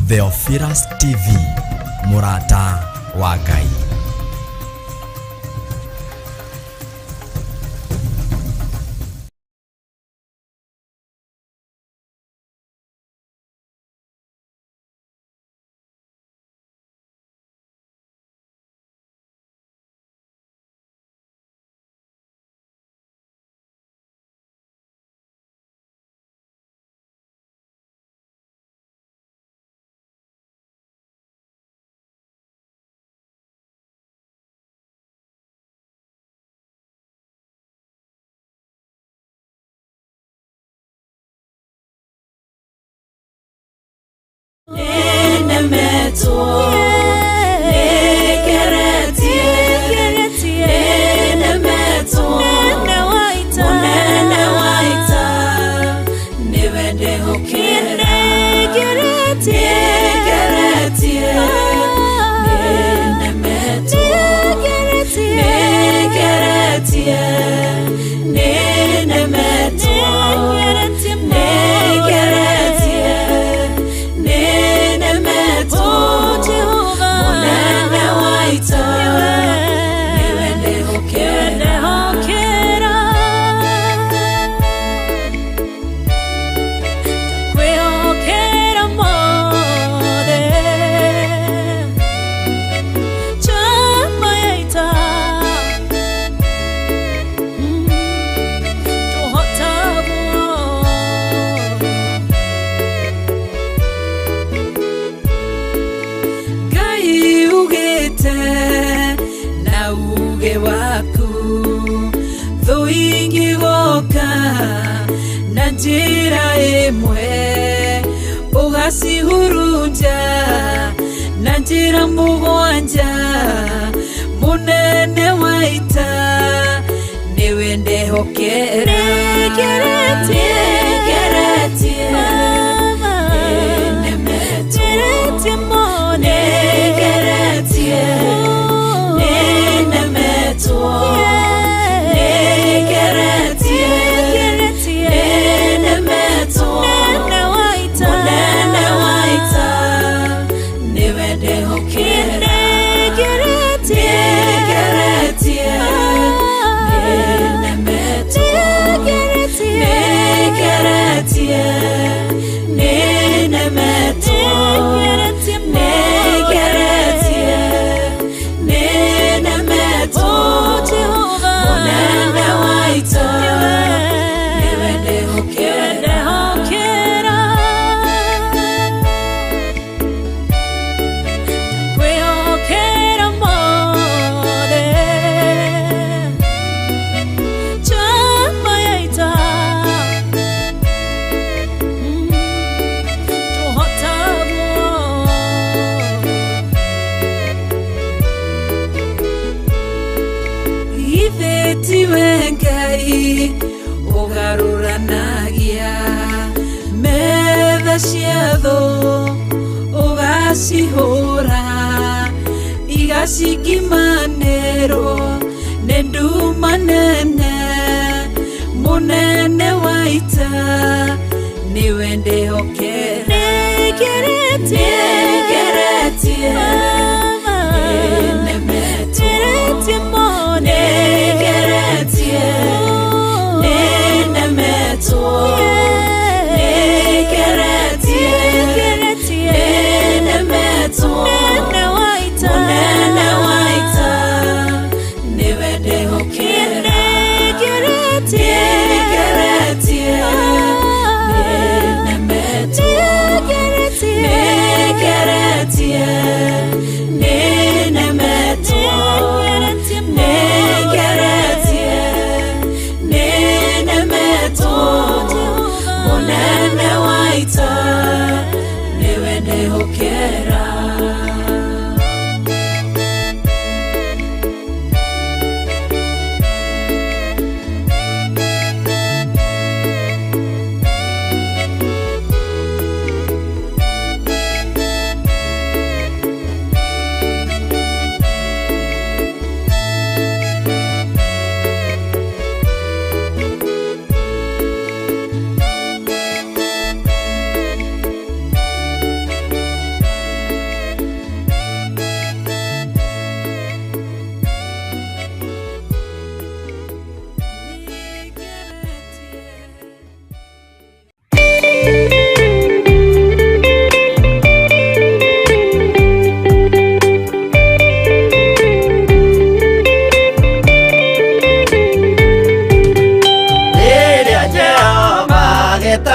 Theophilus TV, mũrata wa Ngai. Ngai ugĩte na uge waku, thũ ingĩgoka na njĩra ĩmwe, ũgacihurunja na njĩra mũgwanja. Mũnene wa ita nĩwe ndehokera. Nĩngeretie, nĩnemetwo, nĩngeretie, nĩnemetwo, nĩngeretie, nĩnemetwo. Mũnene wa ita nĩwe ndehokera. Nĩngeretie, nĩnemetwo, nĩngeretie, nĩnemetwo, nĩngeretie, nĩnemetwo. Mũnene wa ita nĩwe ndehokera. Githĩ tiwe Ngai ũgarũranagia metha cia thũ, ũgacihũra igacingimanĩrwo nĩ nduma nene. Mũnene wa ita nĩwe ndehokera. Nĩngeretie, nĩnemetwo, nĩngeretie, nĩnemetwo, nĩngeretie, nĩnemetwo. Mũnene wa ita nĩwe ndehokera. Nĩngeretie, nĩnemetwo,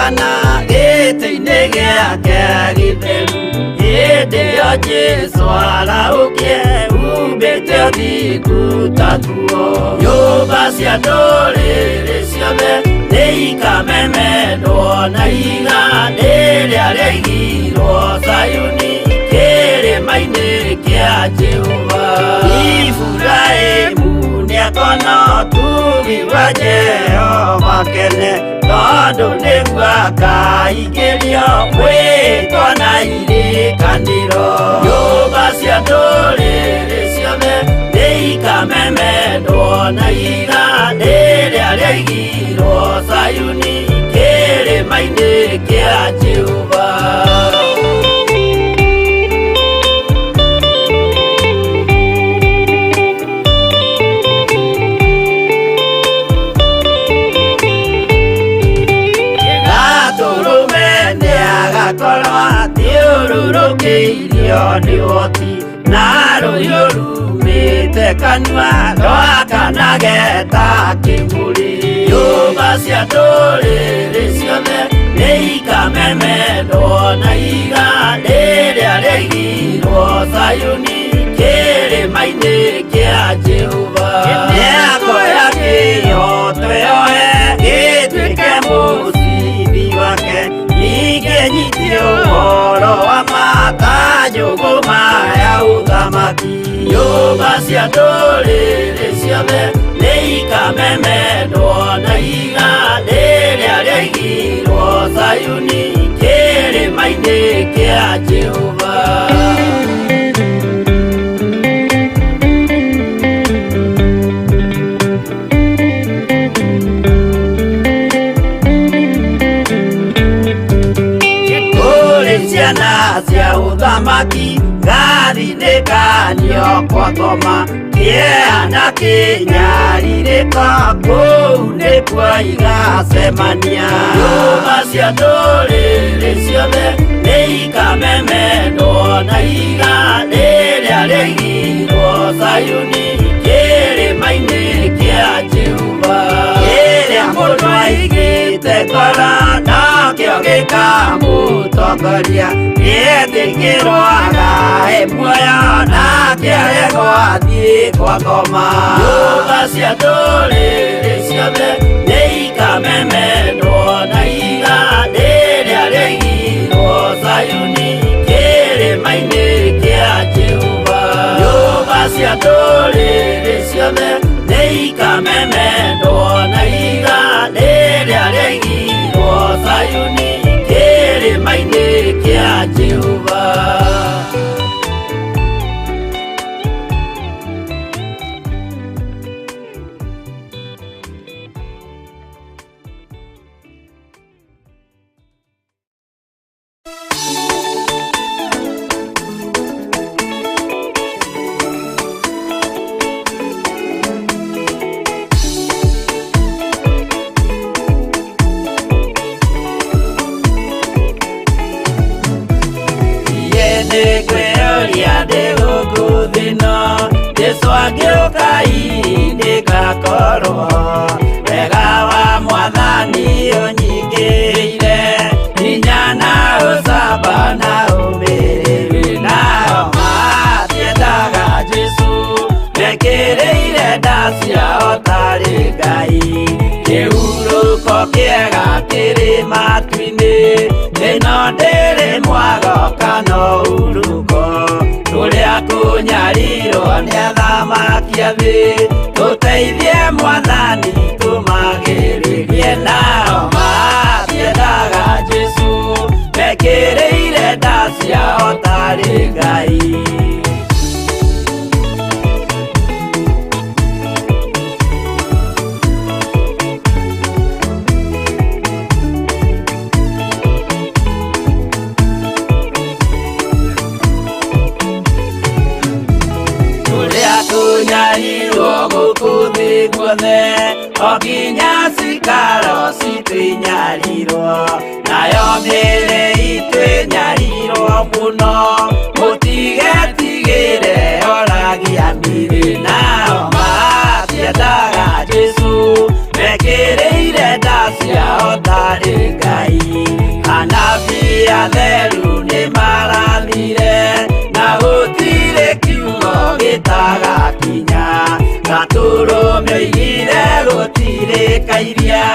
gwathana gĩtĩ-inĩ gĩake gĩtheru hĩndĩ ĩyo Jesũ arahũkie umbĩte ũthingu ta nguo nyũmba cia ndũrĩrĩ ciothe nĩikamemendwo na ihiga rĩrĩa rĩaigirwo Zayuni kĩrĩma-inĩ kĩa Jehova Iburahĩmu nĩakona ũtugi wa Jehova kene tondũ nĩguo akaingĩrio mwĩtwa na irĩkanĩro nyũmba cia ndũrĩrĩ ciothe nĩikamemendwo na ihiga rĩrĩa rĩaigirwo Zayuni kĩrĩma-inĩ kĩa Jehova Athiũrũrũkĩirio nĩ ũhoti na rũhiũ rumĩte kanua rwakanage ta kĩmũrĩ nyũmba cia ndũrĩrĩ ciothe nĩikamemendwo na ihiga rĩrĩa rĩaigirwo Zayuni kĩrĩma-inĩ kĩa Jehova nĩakoya kĩhooto yoe gĩtuĩke mũcibi wake ningĩ nyitie ũhoro wa mata njũgũma ya ũthamaki nyũmba cia ndũrĩrĩ ciothe nĩikamemendwo na ihiga rĩrĩa rĩaigirwo Zayuni kĩrĩma-inĩ kĩa Jehova ciana cia ũthamaki gathinĩkanio kwa ngoma kĩeha na kĩnyarirĩko kũu nĩkuo igacemania nyũmba cia ndũrĩrĩ ciothe nĩikamemendwo na ihiga rĩrĩa rĩaigirwo Zayuni kĩrĩma-inĩ kĩa Jehova kĩrĩa mũndũ aigĩte ngoro nakĩo gĩkamũtongoria nĩetĩkĩrwo agae muoyo nake aregwo athiĩ kwa ngoma nyũmba cia ndũrĩrĩ ciothe nĩikamemendwo na ihiga rĩrĩa rĩaigirwo Zayuni kĩrĩma-inĩ kĩa Jehova nyũmba cia ndũrĩrĩ ciothe nĩikamemendwo na ihiga rĩrĩa rĩaigirwo Zayuni kĩrĩma-inĩ kĩa Jehova Jesu agĩũka nĩngakorwo wega wa mwathani ũnyingĩrĩire hinya na ũcamba na ũmĩrĩru nao matiendaga Jesu mekĩrĩire nda ciao tarĩ Ngai kĩhurũko kĩega kĩrĩ matu-inĩ ĩno ndĩrĩ mwago kana ũhurũko tũrĩa kũnyarirwo nĩ athamaki a thĩ tũteithie mwathani tũmagĩrĩrie nao matiendaga Jesu mekĩrĩire nda ciao tarĩ Ngai Tunyarirwo gũkũ thĩ guothe o nginya cikaro citũ inyarirwo nayo mĩĩrĩ itũ ĩnyarirwo mũno mũtigetigĩre oragia mĩĩrĩ nao matiendaga Jesu mekĩrĩire nda ciao tarĩ Ngai. Atheru nĩ marathire na gũtirĩ kiugo gĩtagakinya Gatũrũme oigire gũtirĩ kairia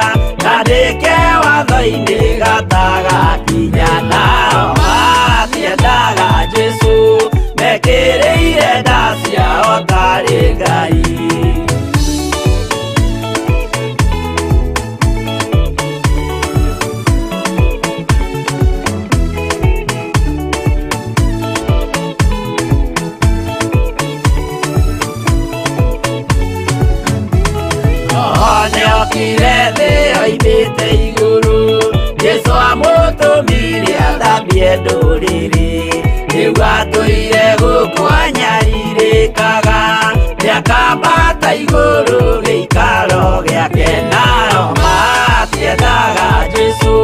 kandĩke watho-inĩ gatagakinya Nao matiendaga Jesũ mekĩrĩire nda ciao tarĩ Ngai. Nĩokire thĩ oimĩte igũrũ Jesũ amũtũmire athambie ndũrĩrĩ Rĩu atũire gũkũ anyarirĩkaga Nĩakambata igũrũ gĩikaro gĩake Nao matiendaga Jesũ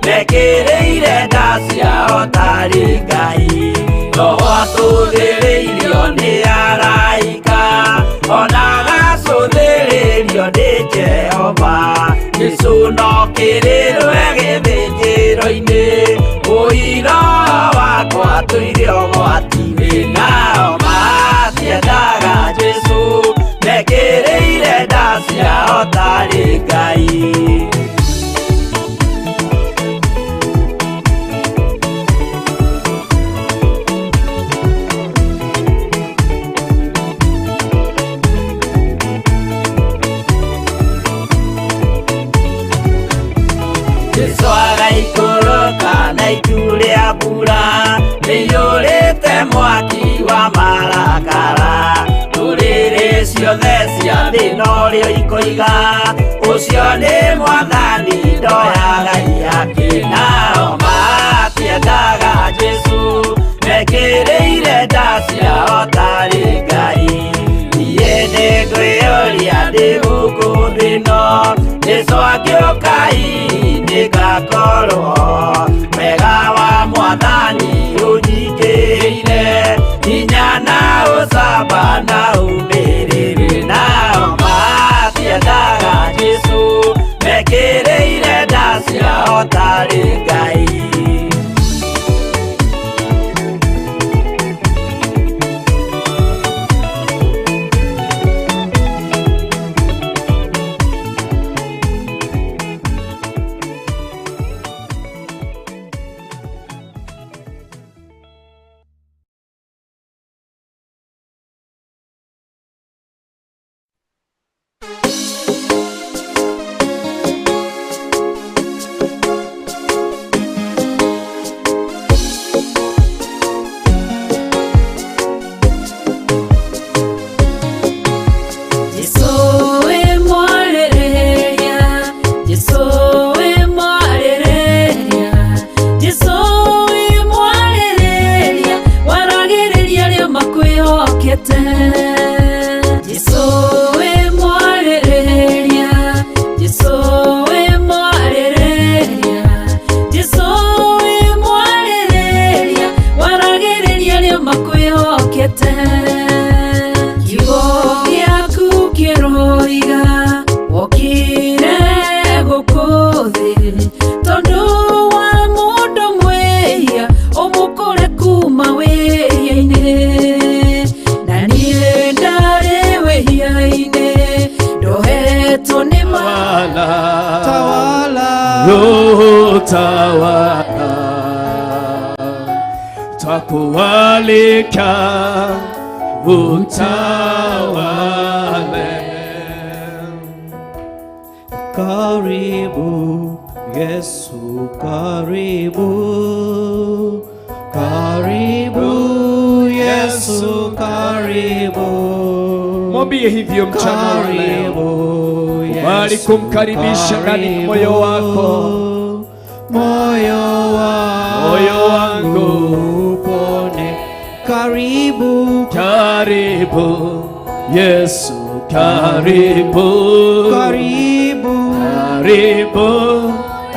mekĩrĩire nda ciao tarĩ Ngai Roho atũthĩrĩirio nĩ araika Ona agacũthĩrĩrio nĩ Jehova Jesũ no kĩrĩrwe gĩthĩnjĩro-inĩ Ũira wakwa tũire ũgwati-inĩ Nao matiendaga Jesũ mekĩrĩire nda ciao tarĩ Ngai. Jesũ agaikũrũka na itu rĩa mbura rĩiyũrĩte mwaki wa marakara Ndũrĩrĩ ciothe cia thĩ norĩo ikoiga ũcio nĩ Mwathani ndoyaga ihaki Nao matiendaga Jesũ mekĩrĩire nda ciao tarĩ Ngai Niĩ nĩngwĩyũria ndĩ gũkũ thĩ ĩno Jesũ angĩũka hihi nĩngakorwo Wega wa Mwathani ũnyingĩrĩire Hinya na ũcamba na ũmĩrĩru Nao matiendaga Jesũ mekĩrĩire nda ciao tarĩ Ngai. Tawala, twakualika utawale. Karibu Yesu, karibu, karibu Yesu, karibu. Mwambie hivyo mchana wa leo, kubali kumkaribisha ndani ya moyo wako. Moyo wangu upone. Karibu, karibu Yesu, karibu, karibu, karibu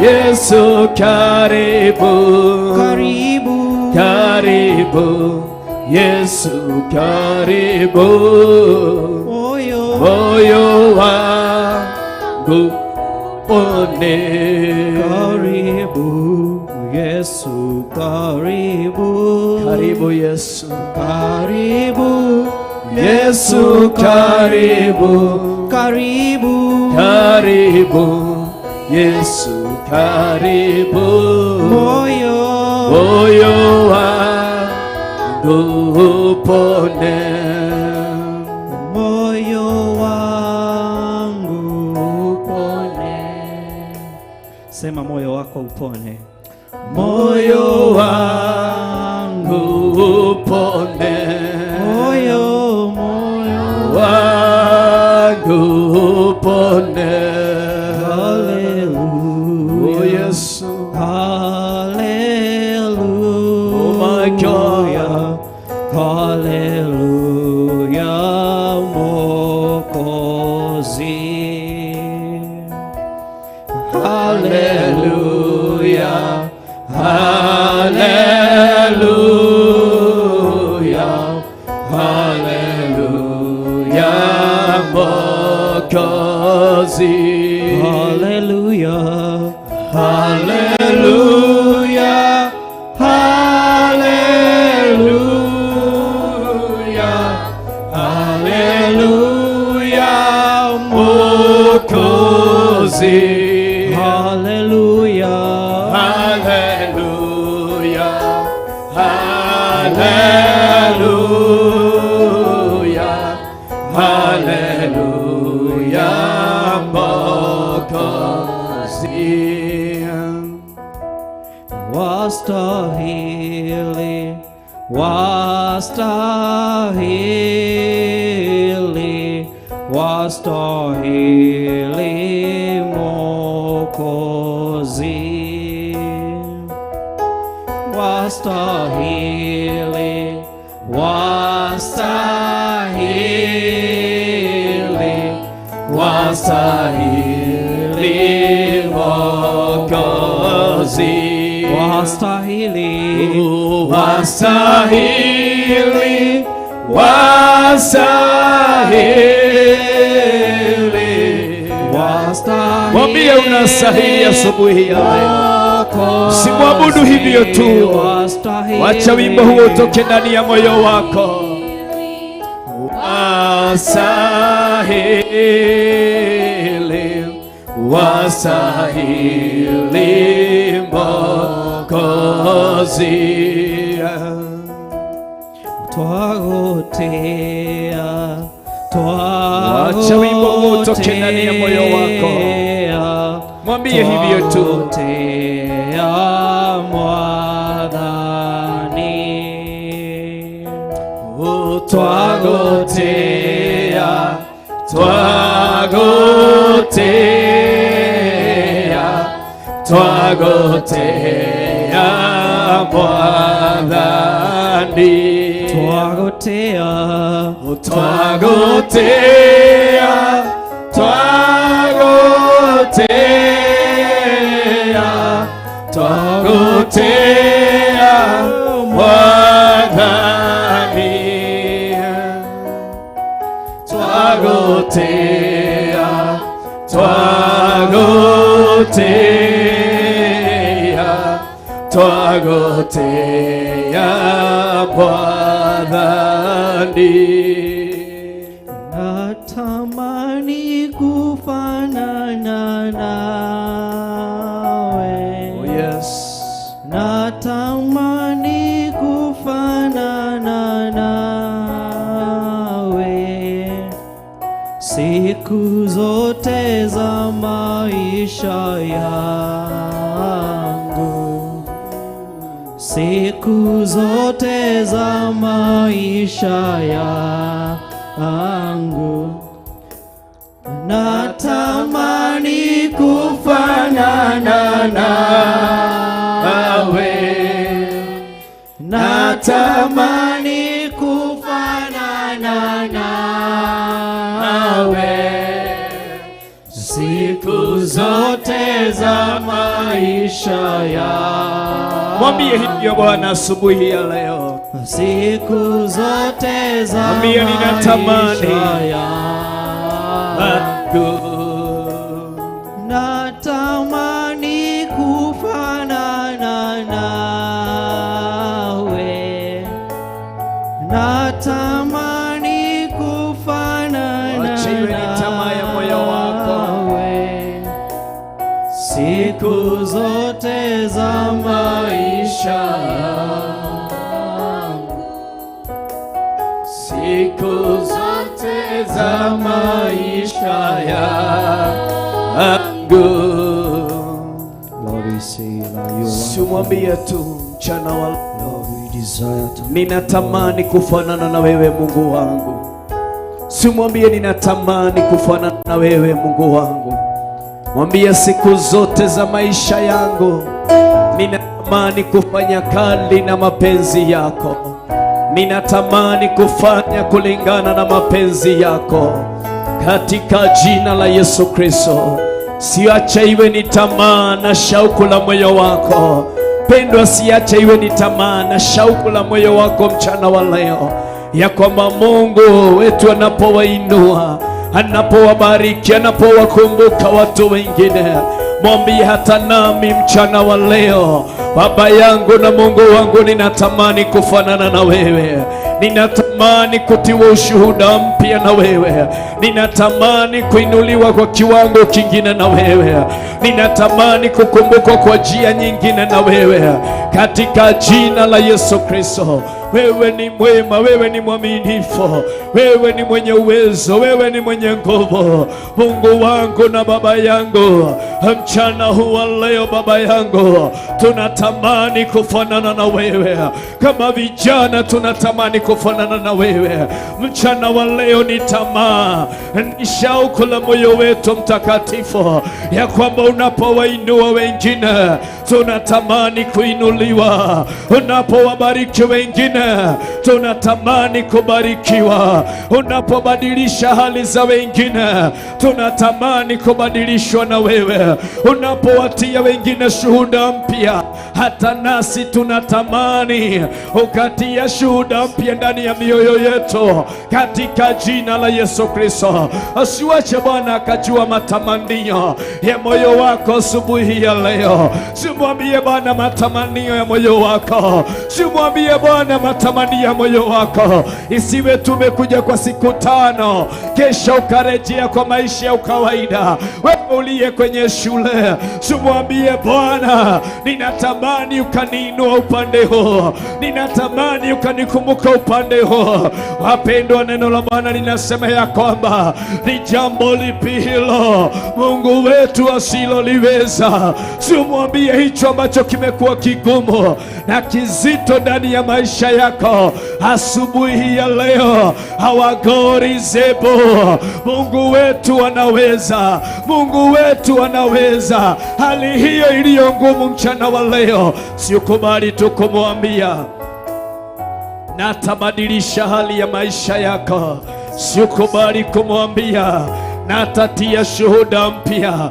Yesu, karibu, karibu, karibu Yesu, karibu. Moyo wangu. upone. Karibu Yesu, karibu. Karibu Yesu. Karibu Yesu, karibu. Karibu. Karibu Yesu, karibu. Moyo. Moyo wangu upone. Moyo wangu upone. Sema moyo wako upone. Moyo wangu upone. Moyo, moyo wangu upone. Hallelujah. Oh Yesu. Hallelujah. Oh my God. Hallelujah, Mwokozi. Hallelujah. Hallelujah. Hallelujah. Mwokozi. Hallelujah. Hallelujah. Hallelujah. Hallelujah. Mwokozi. Hallelujah. Hallelujah. Hallelujah. Hallelujah. Mwokozi. Wastahili, wastahili, wastahili Mwokozi. Wastahili, wastahili, Wastahili Mwokozi. Wastahili, Wastahili, wastahili. Wastahili. Mwambie unastahili asubuhi ya leo. Usimwabudu hivyo tu. Wastahili. Wacha wimbo huo utoke ndani ya moyo wako. Wastahili, wastahili Mwokozi. Twagotea, Wacha wimbo huo utoke ndani ya moyo wako. twagotea, Mwambie hivyo tu. Twagotea Mwathani. Twagotea, twagotea, twagotea Mwathani. Twagotea, Twagotea, twagotea, twagotea Mwathani. Twagotea, twagotea, twagotea Mwathani. Natamani kufanana nawe. Oh yes. Natamani kufanana nawe siku zote za maisha yangu, siku zote za maisha yangu. Natamani kufanana nawe, natamani kufanana nawe siku zote za maisha yangu. Mwambie hivyo Bwana asubuhi ya leo. Siku zote za Mwambie ninatamani. maisha yangu. Yangu. Natamani Siku zote za maisha yangu, siku zote za maisha yangu. Lord, we say that you are Simwambie tu mchana wa Lord, we desire to ninatamani kufanana na wewe, Mungu wangu. Simwambie ninatamani kufanana na wewe, Mungu wangu. Mwambie siku zote za maisha yangu ninatamani kufanya kadri na mapenzi yako, ninatamani kufanya kulingana na mapenzi yako, katika jina la Yesu Kristo. Siache iwe ni tamaa na shauku la moyo wako pendwa, siache iwe ni tamaa na shauku la moyo wako mchana wa leo, ya kwamba Mungu wetu anapowainua, anapowabariki, anapowakumbuka watu wengine, mwambie hata nami mchana wa leo, Baba yangu na Mungu wangu, ninatamani kufanana na wewe, ninatamani kutiwa ushuhuda mpya na wewe, ninatamani kuinuliwa kwa kiwango kingine na wewe, ninatamani kukumbukwa kwa njia nyingine na wewe, katika jina la Yesu Kristo. Wewe ni mwema, wewe ni mwaminifu, wewe ni mwenye uwezo, wewe ni mwenye nguvu, Mungu wangu na Baba yangu. Mchana huu wa leo, Baba yangu, tunatamani kufanana na wewe. Kama vijana tunatamani kufanana na wewe. Mchana wa leo ni tamaa, ni shauku la moyo wetu mtakatifu, ya kwamba unapowainua wengine tunatamani kuinuliwa, unapowabariki wengine tunatamani kubarikiwa, unapobadilisha hali za wengine tunatamani kubadilishwa na wewe, unapowatia wengine shuhuda mpya, hata nasi tunatamani ukatia shuhuda mpya ndani ya mioyo yetu, katika jina la Yesu Kristo. Usiwache Bwana akajua matamanio ya moyo wako asubuhi ya leo. Simwambie Bwana matamanio ya moyo wako, simwambie Bwana matamanio ya moyo wako. Isiwe tumekuja kwa siku 5 kesho ukarejea kwa maisha ya kawaida. Wewe uliye kwenye shule, simwambie Bwana, ninatamani ukaniinua upande huu, ninatamani ukanikumbuka upande huu. Wapendwa, neno la Bwana linasema ya kwamba ni jambo lipi hilo Mungu wetu asiloliweza? Simwambie hicho ambacho kimekuwa kigumu na kizito ndani ya maisha yako asubuhi ya leo. Our God is able. Mungu wetu anaweza, Mungu wetu anaweza. Hali hiyo iliyo ngumu mchana wa leo, sikubali tu kumwambia na atabadilisha hali ya maisha yako. Sikubali kumwambia na atatia shuhuda mpya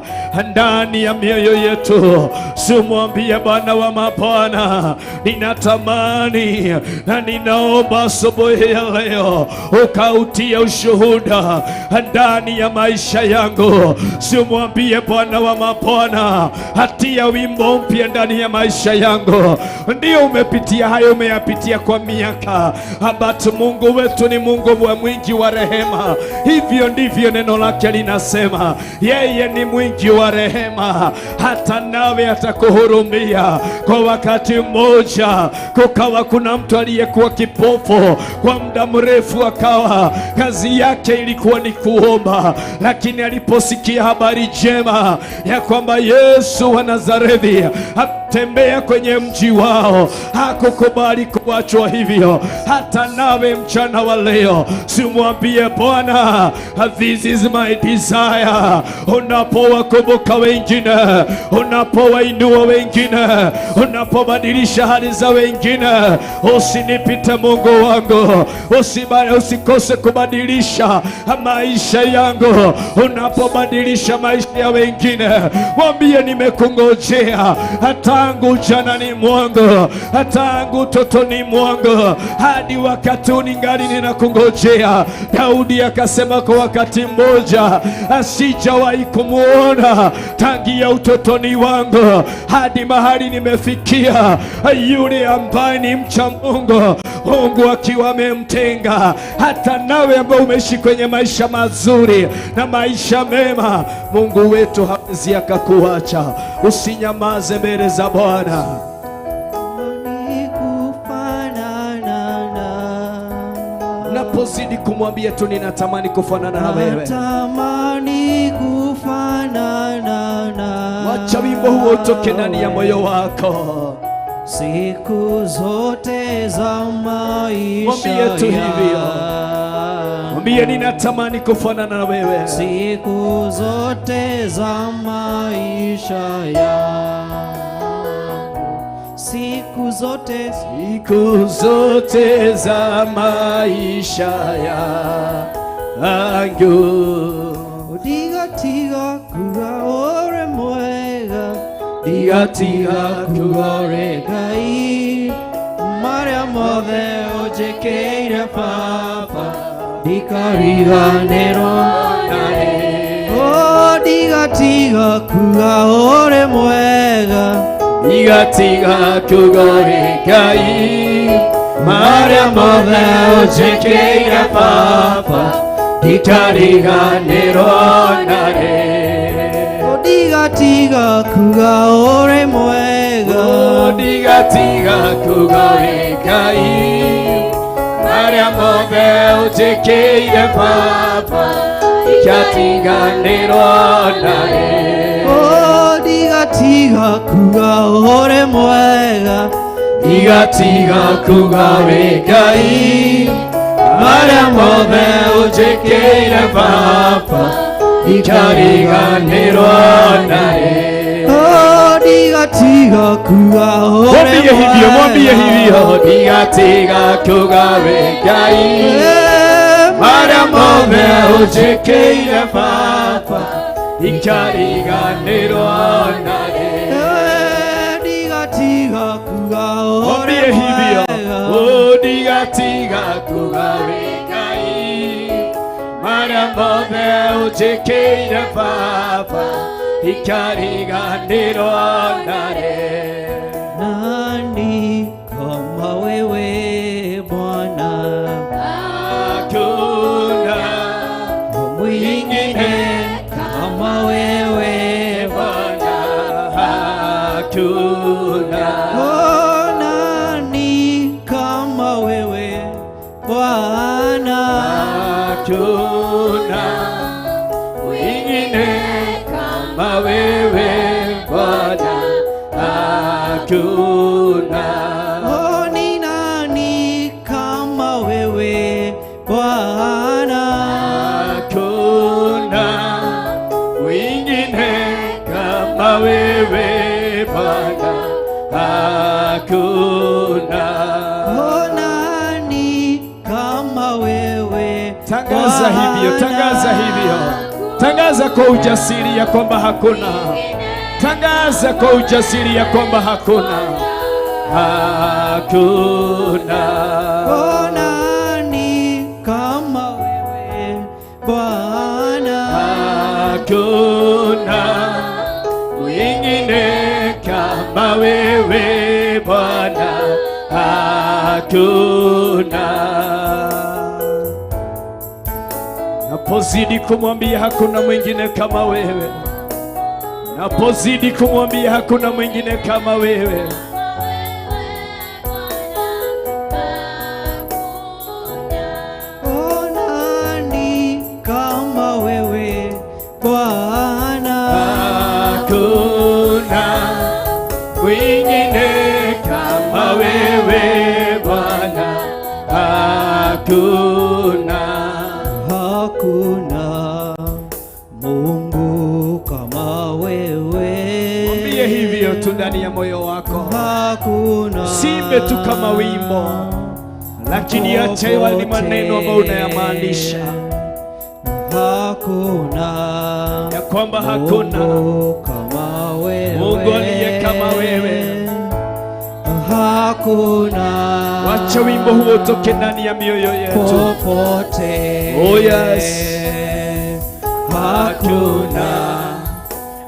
ndani ya mioyo yetu. Simwambie Bwana wa mabwana, ninatamani na ninaomba asubuhi ya leo ukautia ushuhuda ndani ya maisha yangu. Simwambie Bwana wa mabwana, hatia wimbo mpya ndani ya maisha yangu. Ndio umepitia hayo, umeyapitia kwa miaka, but Mungu wetu ni Mungu wa mwingi wa rehema. Hivyo ndivyo neno lake linasema, yeye ni mwingi wa rehema, hata nawe atakuhurumia. Kwa wakati mmoja kukawa kuna mtu aliyekuwa kipofu kwa muda mrefu, akawa kazi yake ilikuwa ni kuomba, lakini aliposikia habari njema ya kwamba Yesu wa Nazareti tembea kwenye mji wao, hakukubali kuachwa hivyo. Hata nawe mchana wa leo, simwambie Bwana, this is my desire. Unapowakumbuka wengine, unapowainua wengine, unapobadilisha hali za wengine, usinipite Mungu wangu, usikose kubadilisha maisha yangu. Unapobadilisha maisha ya wengine, mwambie nimekungojea hata Tangu ujanani mwangu, tangu utotoni mwangu hadi wakati ningali ninakungojea. Daudi akasema kwa wakati mmoja, sijawahi kumuona tangia utotoni wangu hadi mahali nimefikia, yule ambaye ni mcha Mungu, Mungu akiwa amemtenga. Hata nawe ambao umeishi kwenye maisha mazuri na maisha mema, Mungu wetu hawezi akakuacha. Usinyamaze mbele za Bwana. Napozidi kumwambia tu, ninatamani kufanana na wewe. Natamani kufanana na Wacha wimbo huo utoke ndani ya moyo wako. Siku zote za maisha Mwambie tu hivyo. yangu. Mwambie ninatamani kufanana na wewe. Siku zote za maisha yangu. Siku zote. Siku zote za maisha yangu. Ndigatiga kuga uri mwega. Ndigatiga kuga uri Ngai. Maria mothe ũnjĩkĩire Baba, ndikariganĩrwo. Oh, ndigatiga kuga uri mwega. Ndigatiga kuga uri Ngai. Maria mothe ũnjĩkĩire Baba, ndikariganĩrwo narĩ. Oh, ndigatiga kuga uri mwega. Oh, ndigatiga kuga uri Ngai. Maria mothe ũnjĩkĩire Baba, ndikariganĩrwo narĩ. Oh, ndigatiga kuga uri mwega. Ndigatiga kuga uri Ngai. Maria mothe ũnjĩkĩire Baba, ndikariganĩrwo narĩ. Oh, ndigatiga kuga uri Mwambie hivyo, mwambie mwega. hivyo, ndigatiga kuga uri Ngai. Maria mothe ũnjĩkĩire Baba, ndikariganĩrwo narĩ. Ndigatiga kuga uri Mwambie hivyo, mwega. oh, ndigatiga kuga uri Ngai. Maria mothe ũnjĩkĩire Baba, ndikariganĩrwo narĩ. Nani kama wewe Bwana? Hakuna mwingine kama wewe. Bwana, hakuna. Oh, nani kama wewe Bwana? Hakuna mwingine kama wewe Bwana, hakuna. Oh, ni nani kama wewe Bwana? Hakuna mwingine kama wewe Bwana, hakuna. Oh, nani kama wewe Tangaza hivyo, Bwana? Tangaza hivyo. Tangaza kwa ujasiri ya kwamba hakuna. Tangaza kwa ujasiri ya kwamba hakuna. Hakuna. Oh, nani kama wewe Bwana? Hakuna mwingine kama wewe Bwana, hakuna. Napozidi kumwambia hakuna mwingine kama wewe, napozidi kumwambia hakuna mwingine kama wewe. Oh, nani kama wewe Bwana? Hakuna mwingine kama wewe Bwana, hakuna. Hakuna Mungu kama wewe. Mwambie hivyo tu ndani ya moyo wako. Hakuna. Usiimbe tu kama wimbo, lakini acha yawe ni maneno ambayo unayamaanisha Hakuna ya kwamba hakuna Mungu kama wewe. Mungu aliye kama wewe. Hakuna Wacha wimbo huo utoke ndani ya mioyo yetu. Popote. Oh, yes. Hakuna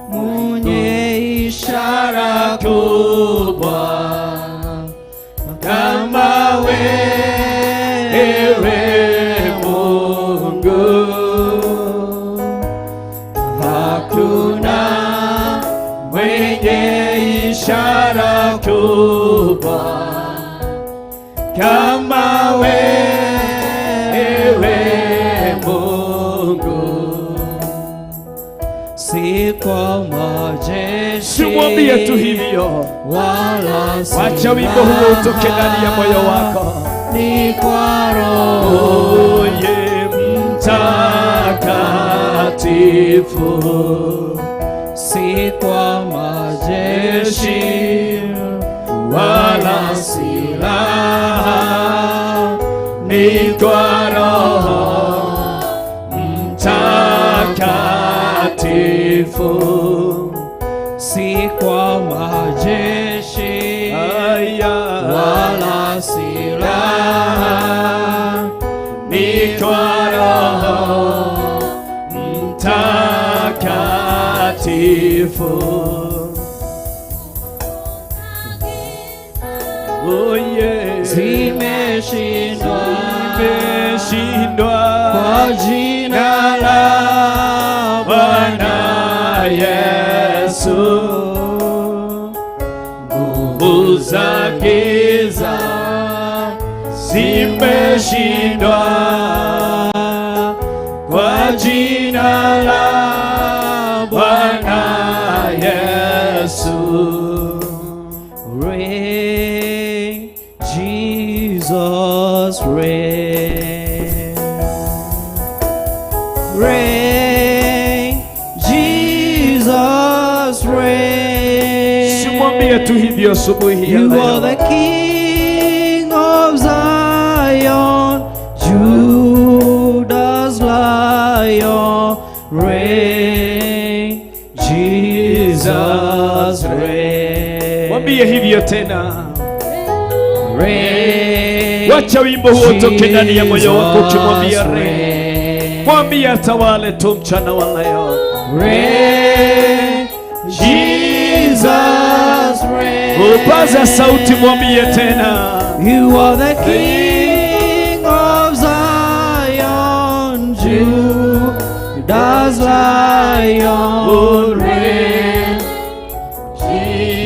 mwenye ishara kubwa kama wewe, Mungu. Hakuna mwenye ishara kubwa kama wewe, Mungu. Si kwa majeshi Simwambie tu hivyo. Wala Wacha wimbo huo utoke ndani ya moyo wako. Ni kwa Roho. Oye Mtakatifu, si kwa majeshi wala silaha, ni kwa Roho Mtakatifu. Si kwa majeshi Aya, wala silaha, ni kwa Roho Mtakatifu. Oh yeah. Zimeshindwa Zimeshindwa kwa jina la Bwana Yesu. Nguvu za giza zimeshindwa kwa jina la Bwana Yesu. Reign, Jesus, reign. Reign, Jesus, reign. Simwambie tu hivyo asubuhi ya You are leo. the King of Zion, Judah's Lion. Reign, Jesus, reign. Mwambie hivyo tena. Reign, Wacha wimbo huo utoke ndani ya moyo wako ukimwambia Jesus, reign. reign. Mwambie atawale tu mchana wa leo. Reign, Jesus, reign. Upaza sauti, mwambie tena. You are the King of Zion, Judah's Lion. Reign,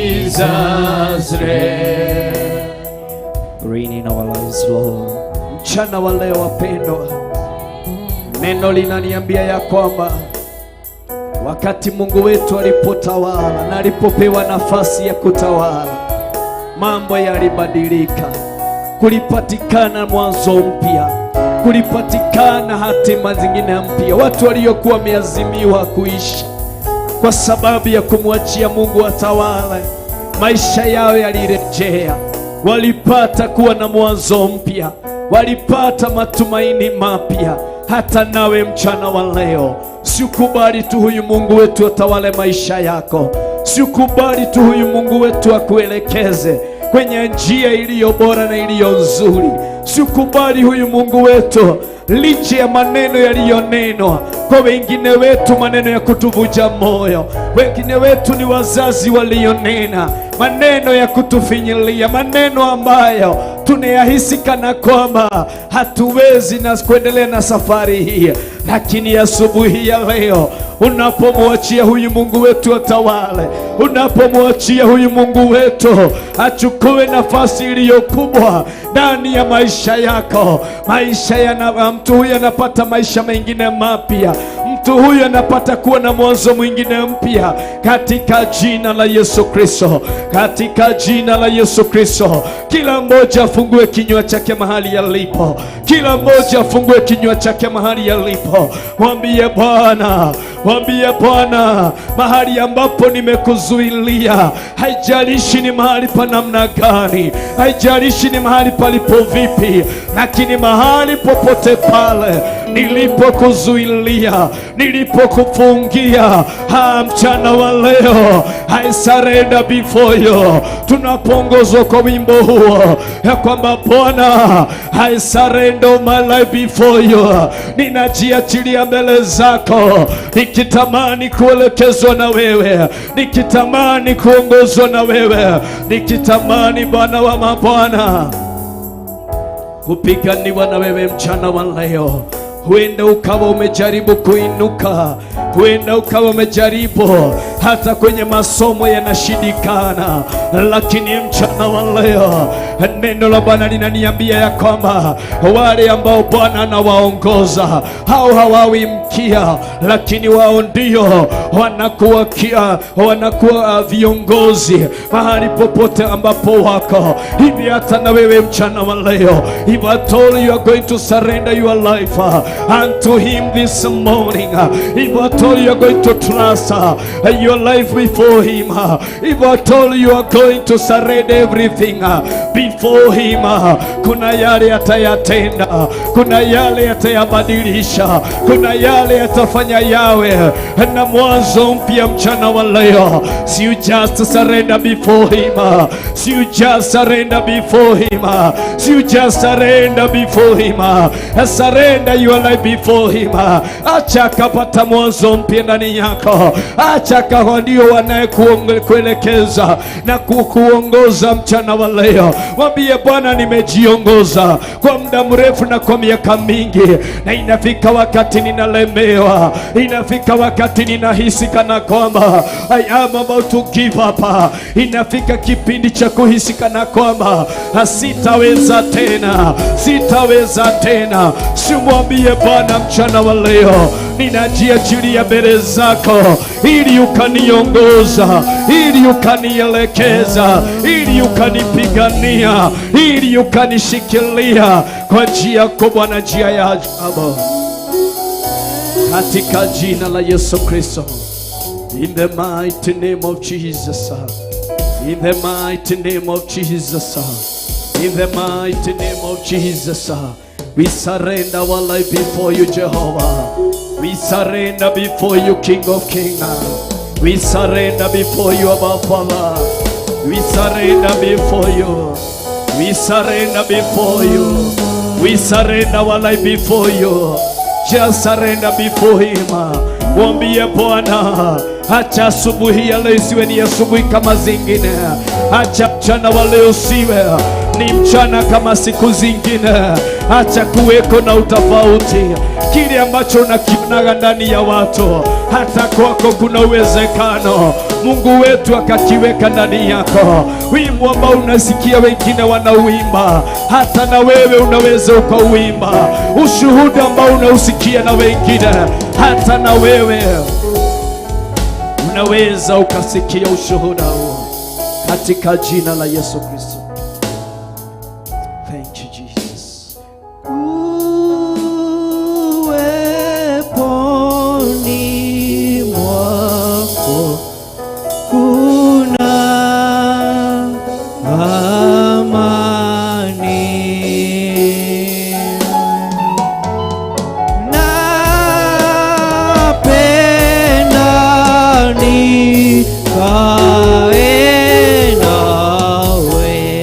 Jesus, reign. Reign in our lives, Lord. Mchana wa leo wapendwa, neno linaniambia ya kwamba wakati Mungu wetu alipotawala na alipopewa nafasi ya kutawala, mambo yalibadilika, kulipatikana mwanzo mpya, kulipatikana hatima zingine mpya. Watu waliokuwa wameazimiwa kuishi kwa sababu ya kumwachia Mungu atawale, maisha yao yalirejea, walipata kuwa na mwanzo mpya, walipata matumaini mapya. Hata nawe mchana wa leo, sikubali tu huyu Mungu wetu atawale maisha yako, sikubali tu huyu Mungu wetu akuelekeze kwenye njia iliyo bora na iliyo nzuri. Sikubali huyu Mungu wetu, licha ya maneno yaliyonenwa kwa wengine wetu, maneno ya kutuvunja moyo, wengine wetu ni wazazi walionena maneno ya kutufinyilia, maneno ambayo tunayahisi kana kwamba hatuwezi na kuendelea na safari hii, lakini asubuhi ya leo unapomwachia huyu Mungu wetu atawale, unapomwachia huyu Mungu wetu achukue nafasi iliyo kubwa ndani ya maisha yako, maisha ya mtu huyu anapata maisha mengine mapya, mtu huyu anapata kuwa na mwanzo mwingine mpya katika jina la Yesu Kristo, katika jina la Yesu Kristo. Kila mmoja afungue kinywa chake mahali yalipo, kila mmoja afungue kinywa chake mahali yalipo, mwambie Bwana, Mwambie Bwana, mahali ambapo nimekuzuilia, haijalishi ni mahali pa namna gani, haijalishi ni mahali palipo vipi, lakini mahali popote pale nilipokuzuilia, nilipokufungia, mchana wa leo I surrender before you. Tunapoongozwa kwa wimbo huo ya kwamba Bwana, I surrender my life before you, ninajiachilia mbele zako, nikitamani kuelekezwa na wewe, nikitamani kuongozwa na wewe, nikitamani Bwana wa mabwana kupiganiwa na wewe mchana wa leo. Huenda ukawa umejaribu kuinuka, huenda ukawa umejaribu hata kwenye masomo yanashindikana, lakini mchana wa leo neno la Bwana linaniambia ya kwamba wale ambao Bwana anawaongoza hao hawawi mkia, lakini wao ndio wanakuwa viongozi mahali popote ambapo wako. Hivi hata na wewe mchana wa leo, if at all you are going to surrender your life unto him this morning, if at all you are going to trust your life before him, if at all you are going to surrender everything before him, kuna yale atayatenda, kuna yale atayabadilisha, kuna yale yatafanya yawe na mwanzo mpya mchana wa leo. Si you just surrender before him, si you just surrender before him, si you just surrender before him, surrender your life before him. Acha akapata mwanzo mpya ndani yako, acha akawa ndio wanayekuelekeza na kukuongoza mchana wa leo. Mwambie Bwana, nimejiongoza kwa muda mrefu na kwa miaka mingi, na inafika wakati ninalemewa, inafika wakati ninahisi kana kwamba I am about to give up. Inafika kipindi cha kuhisi kana kwamba sitaweza tena, sitaweza tena. Simwambie Bwana mchana wa leo, ninajiachilia mbele zako ili ukaniongoza, ili ukanielekeza, ili ukanipigania, ili ukanishikilia kwa njia kubwa na njia ya ajabu, katika jina la Yesu Kristo. In the mighty name of Jesus. In the mighty name of Jesus. In the mighty name of Jesus. We surrender our life before you, Jehovah. We surrender before you, King of Kings. We surrender before you, our Father. We surrender before you. We surrender before you. We surrender our life before you. Just surrender before him. Mwambie Bwana, acha asubuhi ya leo isiwe ni asubuhi kama zingine. Acha mchana wa leo usiwe ni mchana kama siku zingine. Acha kuweko na utofauti. Kile ambacho unakionaga ndani ya watu, hata kwako kuna uwezekano Mungu wetu akakiweka ndani yako. Wimbo ambao unasikia wengine wanauimba, hata na wewe unaweza ukauimba. Ushuhuda ambao unausikia na wengine, hata na wewe unaweza ukasikia ushuhuda huo, katika jina la Yesu Kristo. Thank you, Jesus. Uweponi mwako kuna amani, napenda nikae nawe.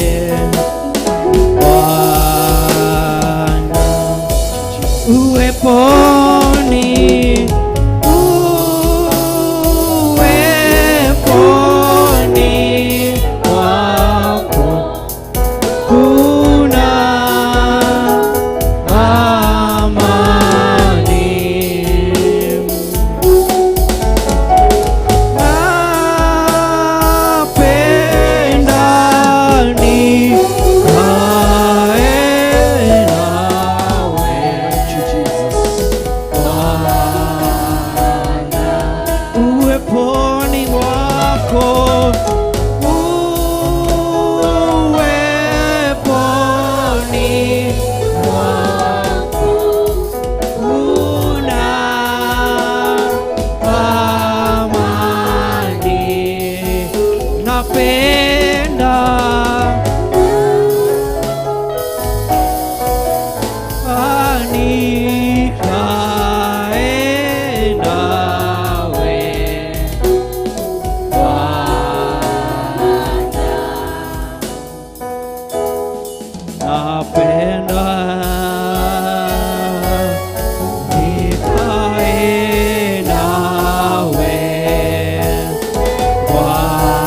Napenda nikae nawe Bwana. Napenda nikae nawe Bwana.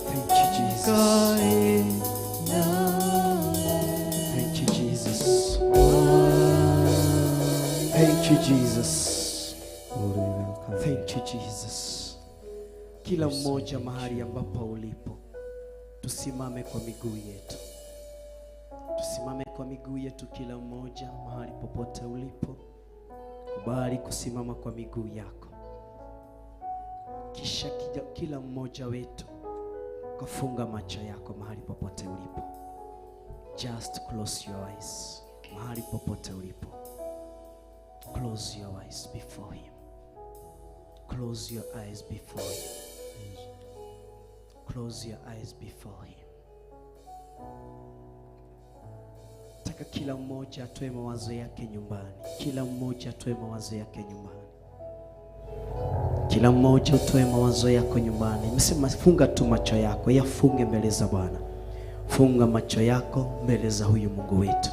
Thank you, Jesus. Thank you, Jesus. Thank you, Jesus. Lord, we welcome you. Thank you, Jesus. Kila mmoja mahali ambapo ulipo, tusimame kwa miguu yetu, tusimame kwa miguu yetu, kila mmoja mahali popote ulipo, kubali kusimama kwa miguu yako, kisha kila mmoja wetu kafunga macho yako mahali popote ulipo. Just close your eyes mahali popote ulipo. Close your eyes before him. Close your eyes before him. Close your eyes before him. Taka kila mmoja atoe mawazo yake nyumbani. Kila mmoja atoe mawazo yake nyumbani. Kila mmoja utoe mawazo yako nyumbani. Nimesema funga tu macho yako, yafunge mbele za Bwana. Funga macho yako mbele za huyu Mungu wetu.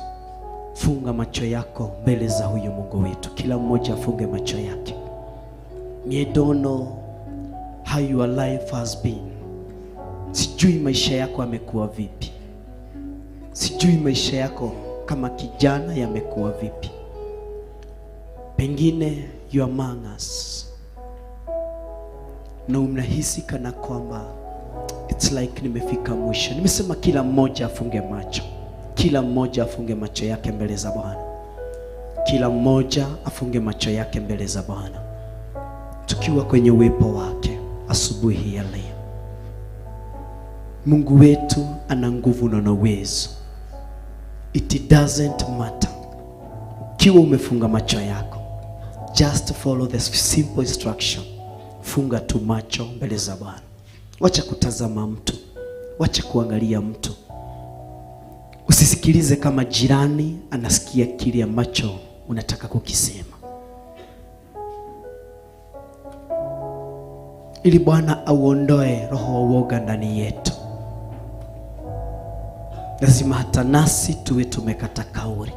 Funga macho yako mbele za huyu Mungu wetu. Kila mmoja afunge macho yake. Me don't know how your life has been. Sijui maisha yako yamekuwa vipi. Sijui maisha yako kama kijana yamekuwa vipi. Pengine you are among us na unahisi kana kwamba it's like nimefika mwisho. Nimesema kila mmoja afunge macho, kila mmoja afunge macho yake mbele za Bwana, kila mmoja afunge macho yake mbele za Bwana, tukiwa kwenye uwepo wake asubuhi ya leo. Mungu wetu ana nguvu na ana uwezo. It doesn't matter ukiwa umefunga macho yako, just follow the simple instruction. Funga tu macho mbele za Bwana, wacha kutazama mtu, wacha kuangalia mtu, usisikilize kama jirani anasikia kile ambacho unataka kukisema, ili Bwana auondoe roho wa uoga ndani yetu. Lazima hata nasi tuwe tumekata kauli.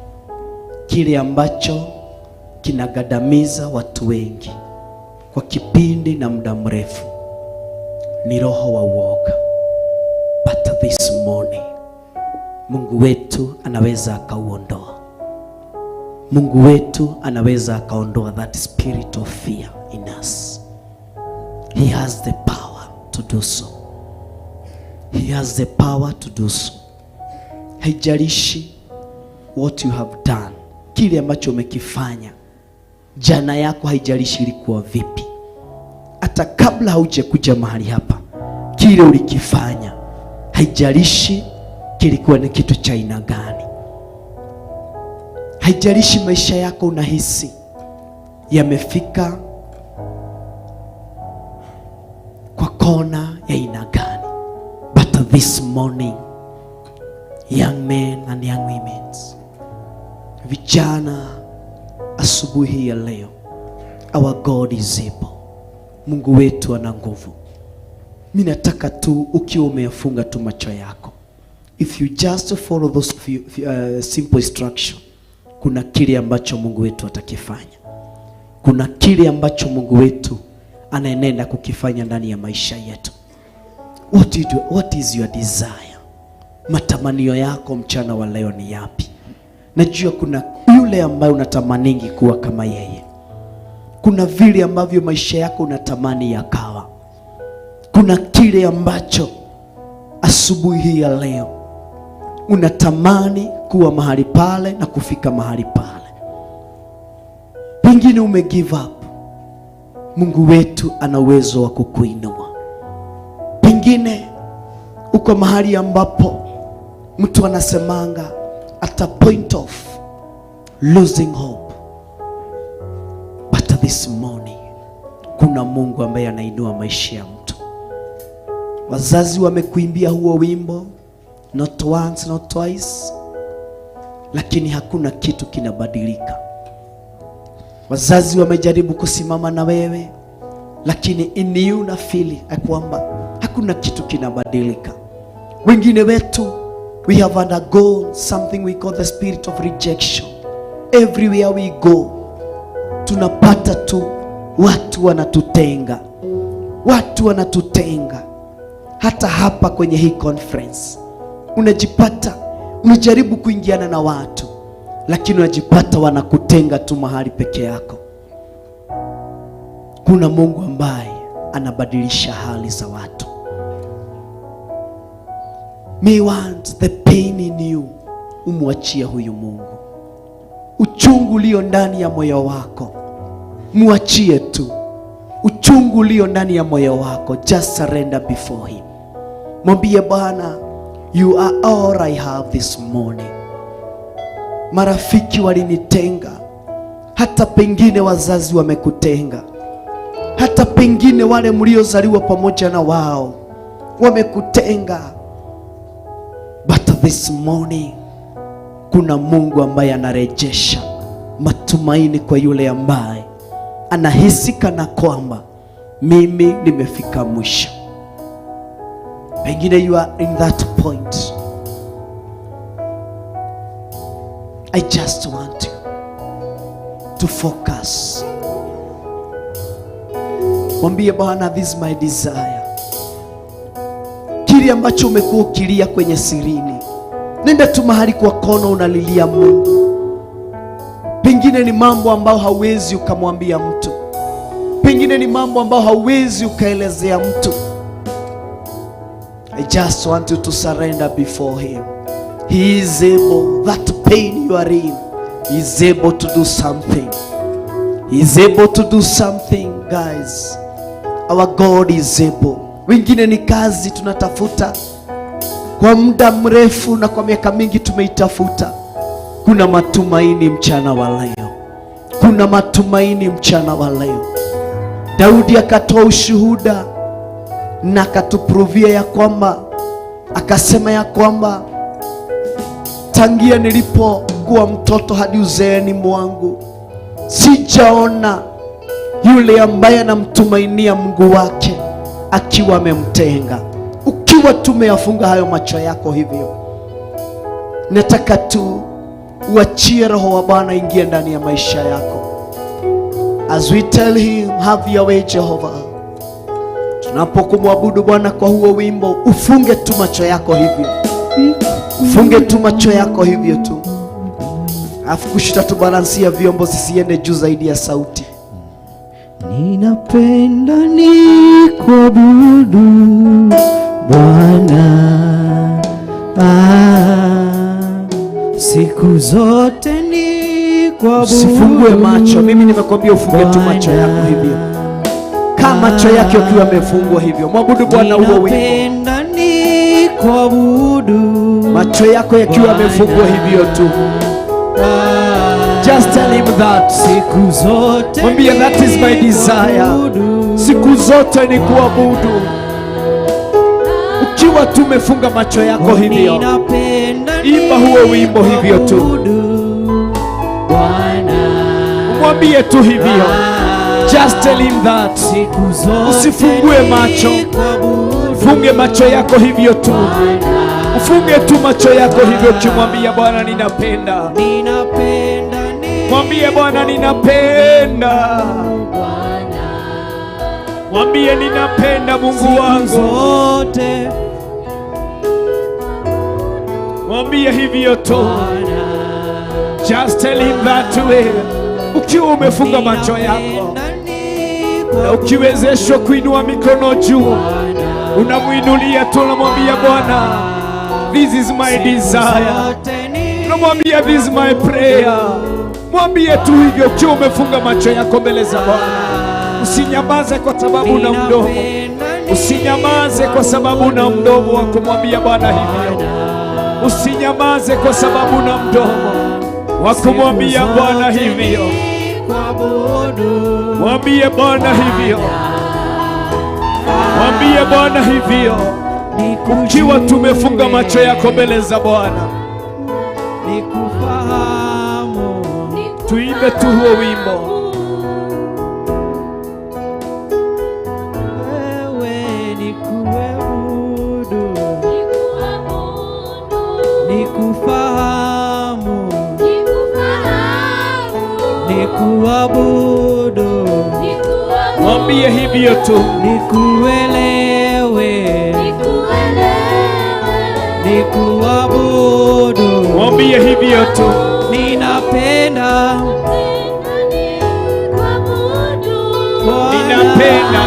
Kile ambacho kinagandamiza watu wengi kwa kipindi na muda mrefu ni roho wa uoga. But this morning Mungu wetu anaweza akauondoa. Mungu wetu anaweza akaondoa that spirit of fear in us. He has the power to do so. He has the power to do so. Haijalishi what you have done, kile ambacho umekifanya jana yako, haijalishi ilikuwa vipi, hata kabla haujakuja mahali hapa, kile ulikifanya, haijalishi kilikuwa ni kitu cha aina gani, haijalishi maisha yako unahisi yamefika kwa kona ya aina gani, but this morning, young men and young women, vijana, asubuhi ya leo, our God is able. Mungu wetu ana nguvu. Mimi nataka tu ukiwa umeyafunga tu macho yako, if you just follow those few simple instruction, kuna kile ambacho Mungu wetu atakifanya. Kuna kile ambacho Mungu wetu anaenenda kukifanya ndani ya maisha yetu. What you do, what is your desire? Matamanio yako mchana wa leo ni yapi? Najua kuna yule ambaye unatamaningi kuwa kama yeye. Kuna vile ambavyo maisha yako unatamani yakawa. Kuna kile ambacho asubuhi hii ya leo unatamani kuwa mahali pale na kufika mahali pale. Pengine ume give up. Mungu wetu ana uwezo wa kukuinua. Pengine uko mahali ambapo mtu anasemanga at a point of losing hope. But this morning kuna Mungu ambaye anainua maisha ya mtu. Wazazi wamekuimbia huo wimbo not once, not twice, lakini hakuna kitu kinabadilika. Wazazi wamejaribu kusimama na wewe, lakini in you na feel ya kwamba hakuna kitu kinabadilika. Wengine wetu, we have undergone something we call the spirit of rejection. Everywhere we go, tunapata tu watu wanatutenga, watu wanatutenga. Hata hapa kwenye hii conference unajipata unajaribu kuingiana na watu, lakini unajipata wanakutenga tu mahali peke yako. Kuna Mungu ambaye anabadilisha hali za watu. May want the pain in you, umwachie huyu Mungu. Uchungu ulio ndani ya moyo wako, muachie tu. Uchungu ulio ndani ya moyo wako, just surrender before him. Mwambie Bwana, you are all I have this morning. Marafiki walinitenga, hata pengine wazazi wamekutenga, hata pengine wale mliozaliwa pamoja na wao wamekutenga. But this morning kuna Mungu ambaye anarejesha matumaini kwa yule ambaye anahisi kana kwamba mimi nimefika mwisho. Pengine you are in that point. I just want you to focus. Mwambie Bwana, this is my desire. Kile ambacho umekuwa ukilia kwenye sirini, nenda tu mahali kwa kona unalilia Mungu. Pengine ni mambo ambayo hauwezi ukamwambia mtu, pengine ni mambo ambayo hauwezi ukaelezea mtu. I just want you to surrender before him. He is able, that pain you are in, he is able to do something. He is able to do something, guys. Our God is able. Wengine ni kazi tunatafuta kwa muda mrefu na kwa miaka mingi tumeitafuta. Kuna matumaini mchana wa leo, kuna matumaini mchana wa leo. Daudi akatoa ushuhuda na akatupruvia ya kwamba, akasema ya kwamba tangia nilipokuwa mtoto hadi uzeeni mwangu sijaona yule ambaye anamtumainia Mungu wake akiwa amemtenga. Ukiwa tumeyafunga hayo macho yako hivyo, nataka tu uachie Roho wa Bwana ingie ndani ya maisha yako. As we tell him, have your way Jehovah. Tunapokumwabudu Bwana kwa huo wimbo, ufunge tu macho yako hivyo, ufunge tu macho yako hivyo tu, alafu kushita tubalansia vyombo zisiende juu zaidi ya sauti. Ninapenda nikuabudu Bwana, siku zote nikuabudu. Usifungue macho, mimi nimekwambia ufunge tu macho yako hivyo. Kama macho yake yakiwa yamefungwa hivyo, mwabudu Bwana huo wimbo. Ninapenda nikuabudu, macho yako yakiwa yamefungwa hivyo tu. Just tell him that. Siku zote Mwambie that is my desire. nikuabudu. Siku zote ni kuabudu. Ukiwa tu umefunga macho yako hivyo, Ninapenda imba huo wimbo hivyo tu. nikuabudu, Bwana. Mwambie tu hivyo. Just tell him that. Siku zote Usifungue macho. nikuabudu, Funge macho yako hivyo tu. Ufunge tu macho yako hivyo, ukimwambia Bwana ninapenda. Ninapenda Mwambie Bwana ninapenda. Mwambie ninapenda Mungu siku wangu. zote Mwambie hivyo tu. Just tell him that way. Ukiwa umefunga macho yako na ukiwezeshwa kuinua mikono juu, unamuinulia tu, unamwambia Bwana, this is my desire. Unamwambia this is my prayer. Mwambie tu hivyo ukiwa umefunga macho yako mbele za Bwana. Usinyamaze kwa sababu una mdomo. Usinyamaze kwa sababu una mdomo wa kumwambia Bwana hivyo. Usinyamaze kwa sababu una mdomo. wa kumwambia Bwana hivyo? Mwambie Bwana hivyo, mwambie Bwana hivyo, ukiwa tumefunga macho yako mbele za Bwana. Nikufahamu, Tuimbe tu huo wimbo. Wewe nikuabudu, nikufahamu, nikuabudu, Mwambie hivyo tu. Nikuelewe, nikuabudu. Mwambie hivyo tu. Ninapenda Bwana. Ninapenda.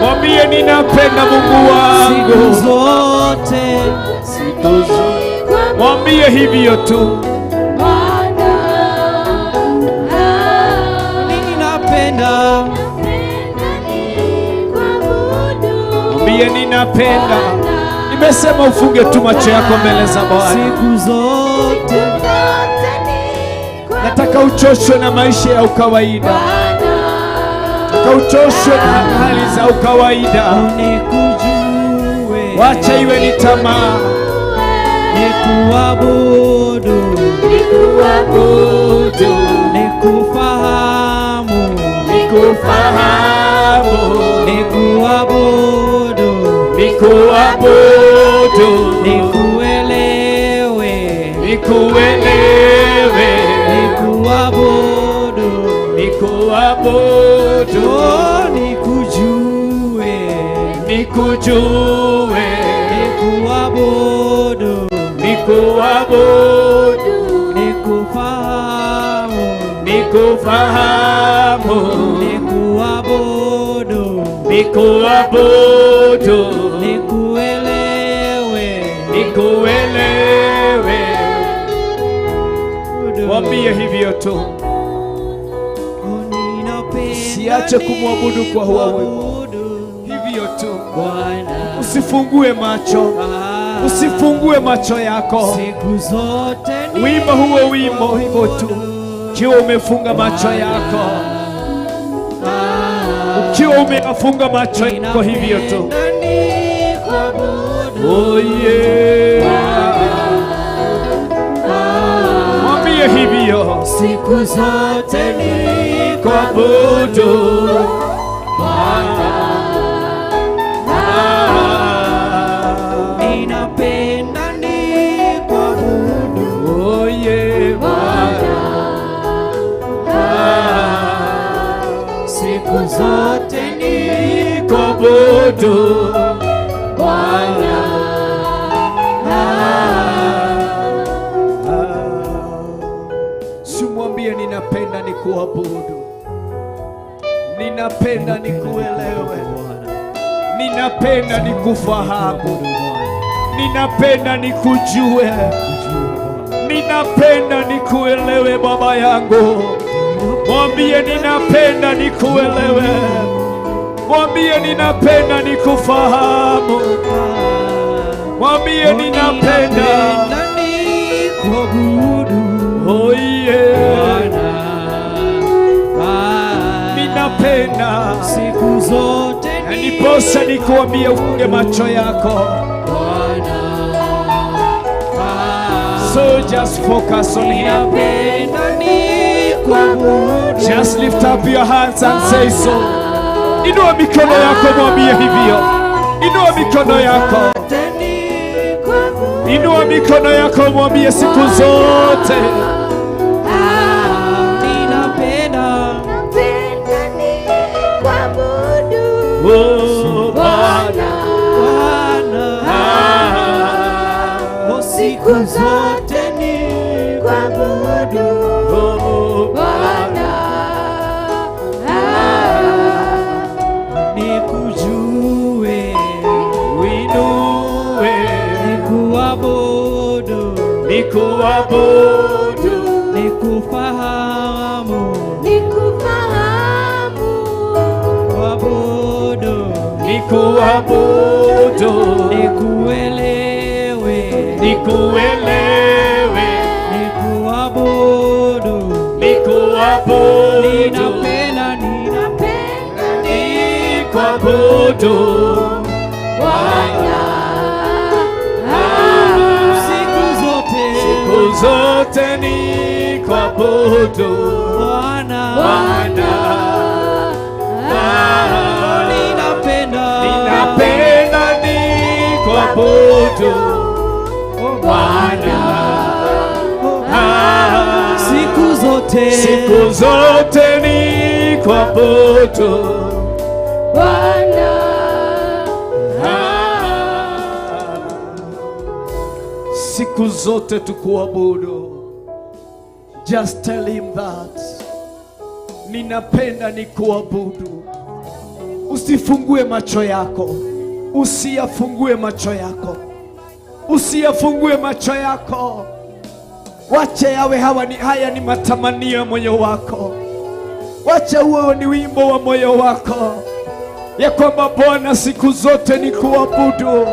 Mwambie ninapenda Mungu Siku wangu. zote. Mwambie hivyo tu. Ninapenda. Mwambie ninapenda. Nimesema ufunge tu macho yako mbele za Bwana. Siku zote. Nataka uchoshwe na maisha ya ukawaida. Nataka uchoshwe na hali za ukawaida. Nikujue, Wacha iwe ni tamaa. Nikuabudu, nikufahamu, Nikufahamu, nikuabudu, nikuabudu, nikuelewe, nikuelewe, nikuabudu, nikuabudu, oh, nikujue, nikujue, nikuabudu, nikuabudu, nikufahamu, nikufahamu, nikuabudu, nikuabudu, nikuelewe, nikuelewe. Mwambie hivyo tu. Usiache kumwabudu kwa huo wimbo. Hivyo tu. Bwana. Usifungue macho, usifungue macho yako. Siku zote. Wimba huo wimbo hivyo tu, ukiwa umefunga macho yako, ukiwa umefunga macho yako hivyo tu. Oh yeah. Mwambie hivyo. Siku zote. Kuabudu. Ninapenda nikuabudu. Oh yeah. Siku zote. Kuabudu. Bwana. Simwambie ninapenda nikuabudu, ninapenda nikuelewe, ninapenda nikufahamu, ninapenda nikujue, ninapenda nikuelewe Baba yangu. Mwambie ninapenda nikuelewe, mwambie ninapenda nikufahamu, mwambie ninapenda. Nikuabudu. Oh yeah. Bwana. Ninapenda. Siku zote. Na niposa nikuambie ufunge macho yako. Bwana. So just focus on him. Ninapenda nikuabudu. Just lift up your hands and say so. Inua mikono yako mwambie hivyo. Inua mikono yako. Inua mikono yako mwambie siku zote. Ninapenda. Napenda nikuabudu. Oh, Bwana. Bwana. Ah, Oh, siku zote. Nikuabudu. Oh, Bwana. Nikujue, Uinue, nikuabudu, nikuabudu, nikufahamu, Nikufahamu. kuabudu, nikuabudu, nikuelewe, nikuelewe, nikuabudu, kuabudu Bwana. Siku zote. Siku zote ni kuabudu Bwana. Bwana. Ninapenda. Ninapenda ni kuabudu Bwana. Siku zote. Siku zote ni kuabudu Bwana. Siku zote tukuabudu. Just tell him that. Ninapenda ni kuabudu. Usifungue macho yako. Usiyafungue macho yako. Usiyafungue macho yako. Wache yawe hawa ni, haya ni matamanio ya moyo wako. Wacha huo ni wimbo wa moyo wako, ya kwamba Bwana, siku zote ni kuabudu,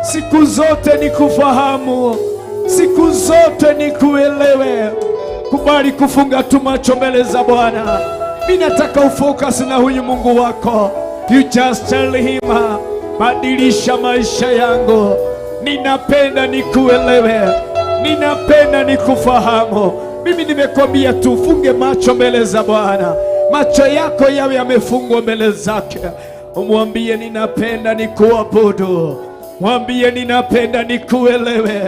siku zote ni kufahamu, siku zote ni kuelewe. Kubali kufunga tu macho mbele za Bwana. Mi nataka ufocus na huyu Mungu wako. You just tell him, badilisha maisha yangu. Ninapenda nikuelewe, ninapenda nikufahamu. Mimi nimekwambia tu ufunge macho mbele za Bwana, macho yako yawe yamefungwa mbele zake. Umwambie ninapenda nikuabudu, mwambie ninapenda nikuelewe,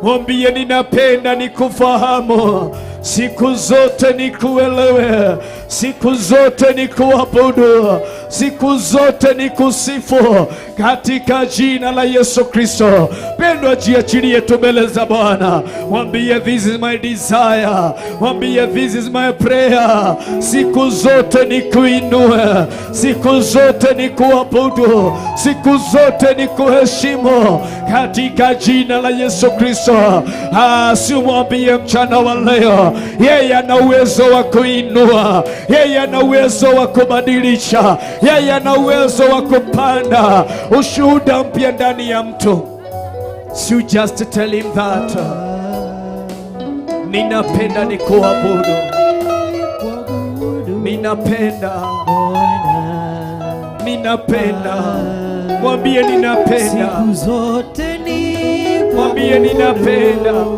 mwambie ninapenda nikufahamu, siku zote nikuelewe, siku zote nikuabudu, siku zote nikusifu katika jina la Yesu Kristo. Pendwa, jiachilie tu mbele za Bwana, mwambie this is my desire, mwambie this is my prayer. Siku zote nikuinue, siku zote nikuabudu, siku zote nikuheshimu katika jina la Yesu Kristo. Ah, si umwambie mchana wa leo, yeye ana uwezo wa kuinua, yeye ana uwezo wa kubadilisha, yeye ana uwezo wa kupanda ushuhuda mpya ndani ya mtu. So you just tell him that ninapenda nikuabudu, ninapenda, ninapenda. Mwambie ninapenda, Siku zote ni mwambie ninapenda. Bwana.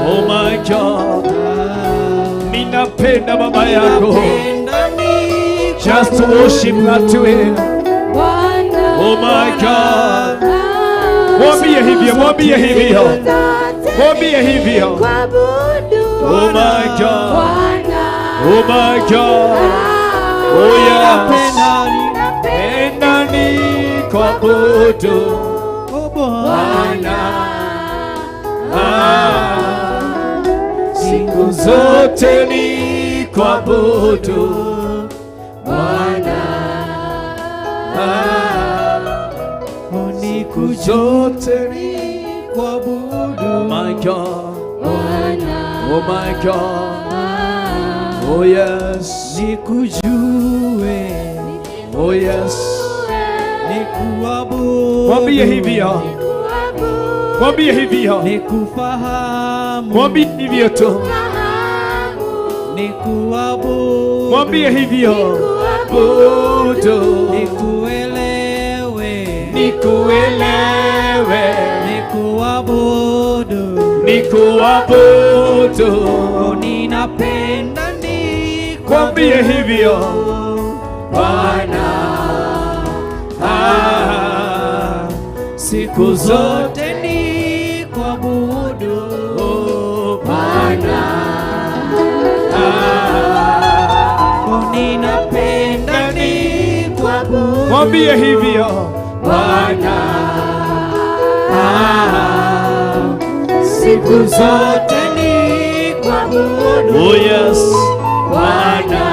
Oh my God, ninapenda baba yako. Ninapenda ni Just worship that to him. Bwana. Oh my God. Mwambie hivyo, mwambie hivyo, mwambie hivyo. Kuabudu. Oh my God. Bwana. Oh my God. Oh yes. Ninapenda Penda ni kuabudu Oh Bwana. Ah, siku zote ni kuabudu Bwana. Ah, Nikujue zote ni kuabudu my God. Bwana. Oh my God. Oh yes. Nikujue Oh yes. nikuabudu. Mwambie hivyo. Mwambie hivyo. Nikufahamu. Mwambie hivyo tu. Nikuabudu. Mwambie hivyo. Budu. Nikuelewe. Nikuelewe. Nikuabudu. Nikuabudu. Ninapenda Mwambie nikuabudu. hivyo. Bwana. Ah, Siku zote nikuabudu. oh, Bwana. Ah, Ninapenda nikuabudu. mwambie hivyo. Bwana. Ah, Siku zote nikuabudu. oh yes. Bwana.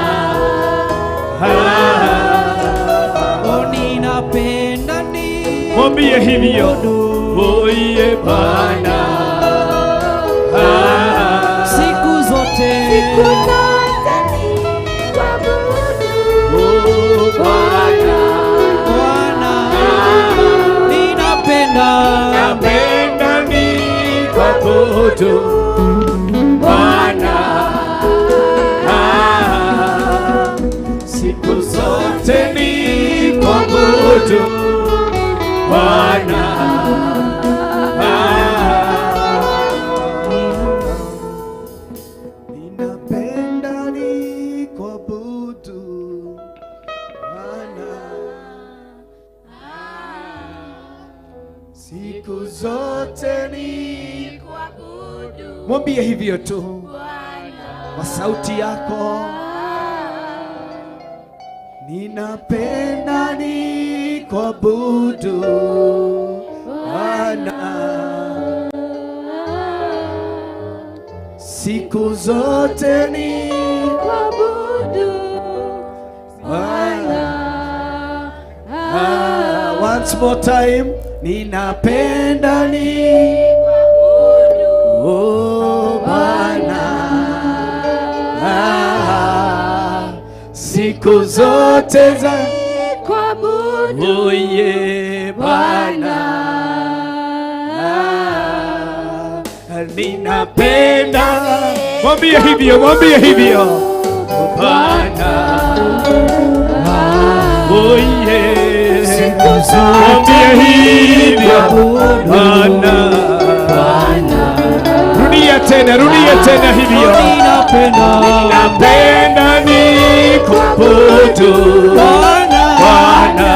Ah, Ninapenda mwambie hivyo. nikuabudu. Oh yeah, Bwana. Ah, Siku zote. Siku zote nikuabudu. oh, Bwana. Bwana, ninapenda. Napenda nikuabudu Bwana. Ah, siku zote Nikuabudu Bwana. Ninapenda nikuabudu Bwana siku zote ni Kuabudu mwambie hivyo tu Bwana. Kwa sauti yako. Ninapenda nikuabudu Bwana siku zote ni Kuabudu Bwana. Bwana. Ah, once more time. Ninapenda ni Kuabudu oh Bwana, ah, siku zote za Kuabudu oh yeah, Bwana, ah, ninapenda. Mwambie hivyo, mwambie hivyo Bwana, oh yeah. Mwambie hivyo Bwana. Rudia tena, rudia tena hivyo. Ninapenda Ninapenda nikuabudu Bwana. Bwana.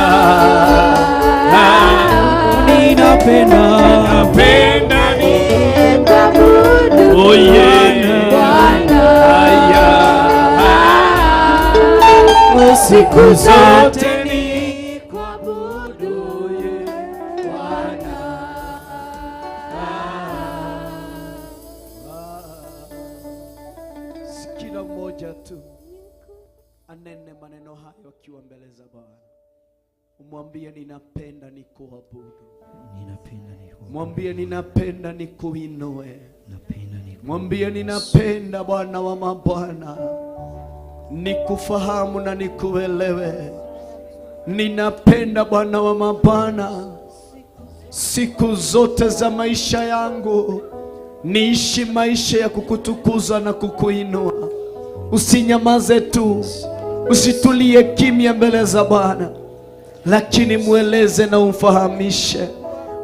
Ninapenda Ninapenda ni Kuabudu oh yeah. Bwana. Aya. siku Zote ni Kuabudu Bwana. Kila mmoja tu anene maneno hayo akiwa mbele za Bwana. Umwambie ninapenda nikuabudu. Ninapenda nikuabudu. Mwambie ninapenda nikuinue. Napenda nikuabudu. Mwambie ninapenda Bwana wa mabwana, nikufahamu na nikuelewe. Ninapenda Bwana wa mabwana, siku zote za maisha yangu niishi maisha ya kukutukuza na kukuinua. Usinyamaze tu, usitulie kimya mbele za Bwana, lakini mweleze na umfahamishe.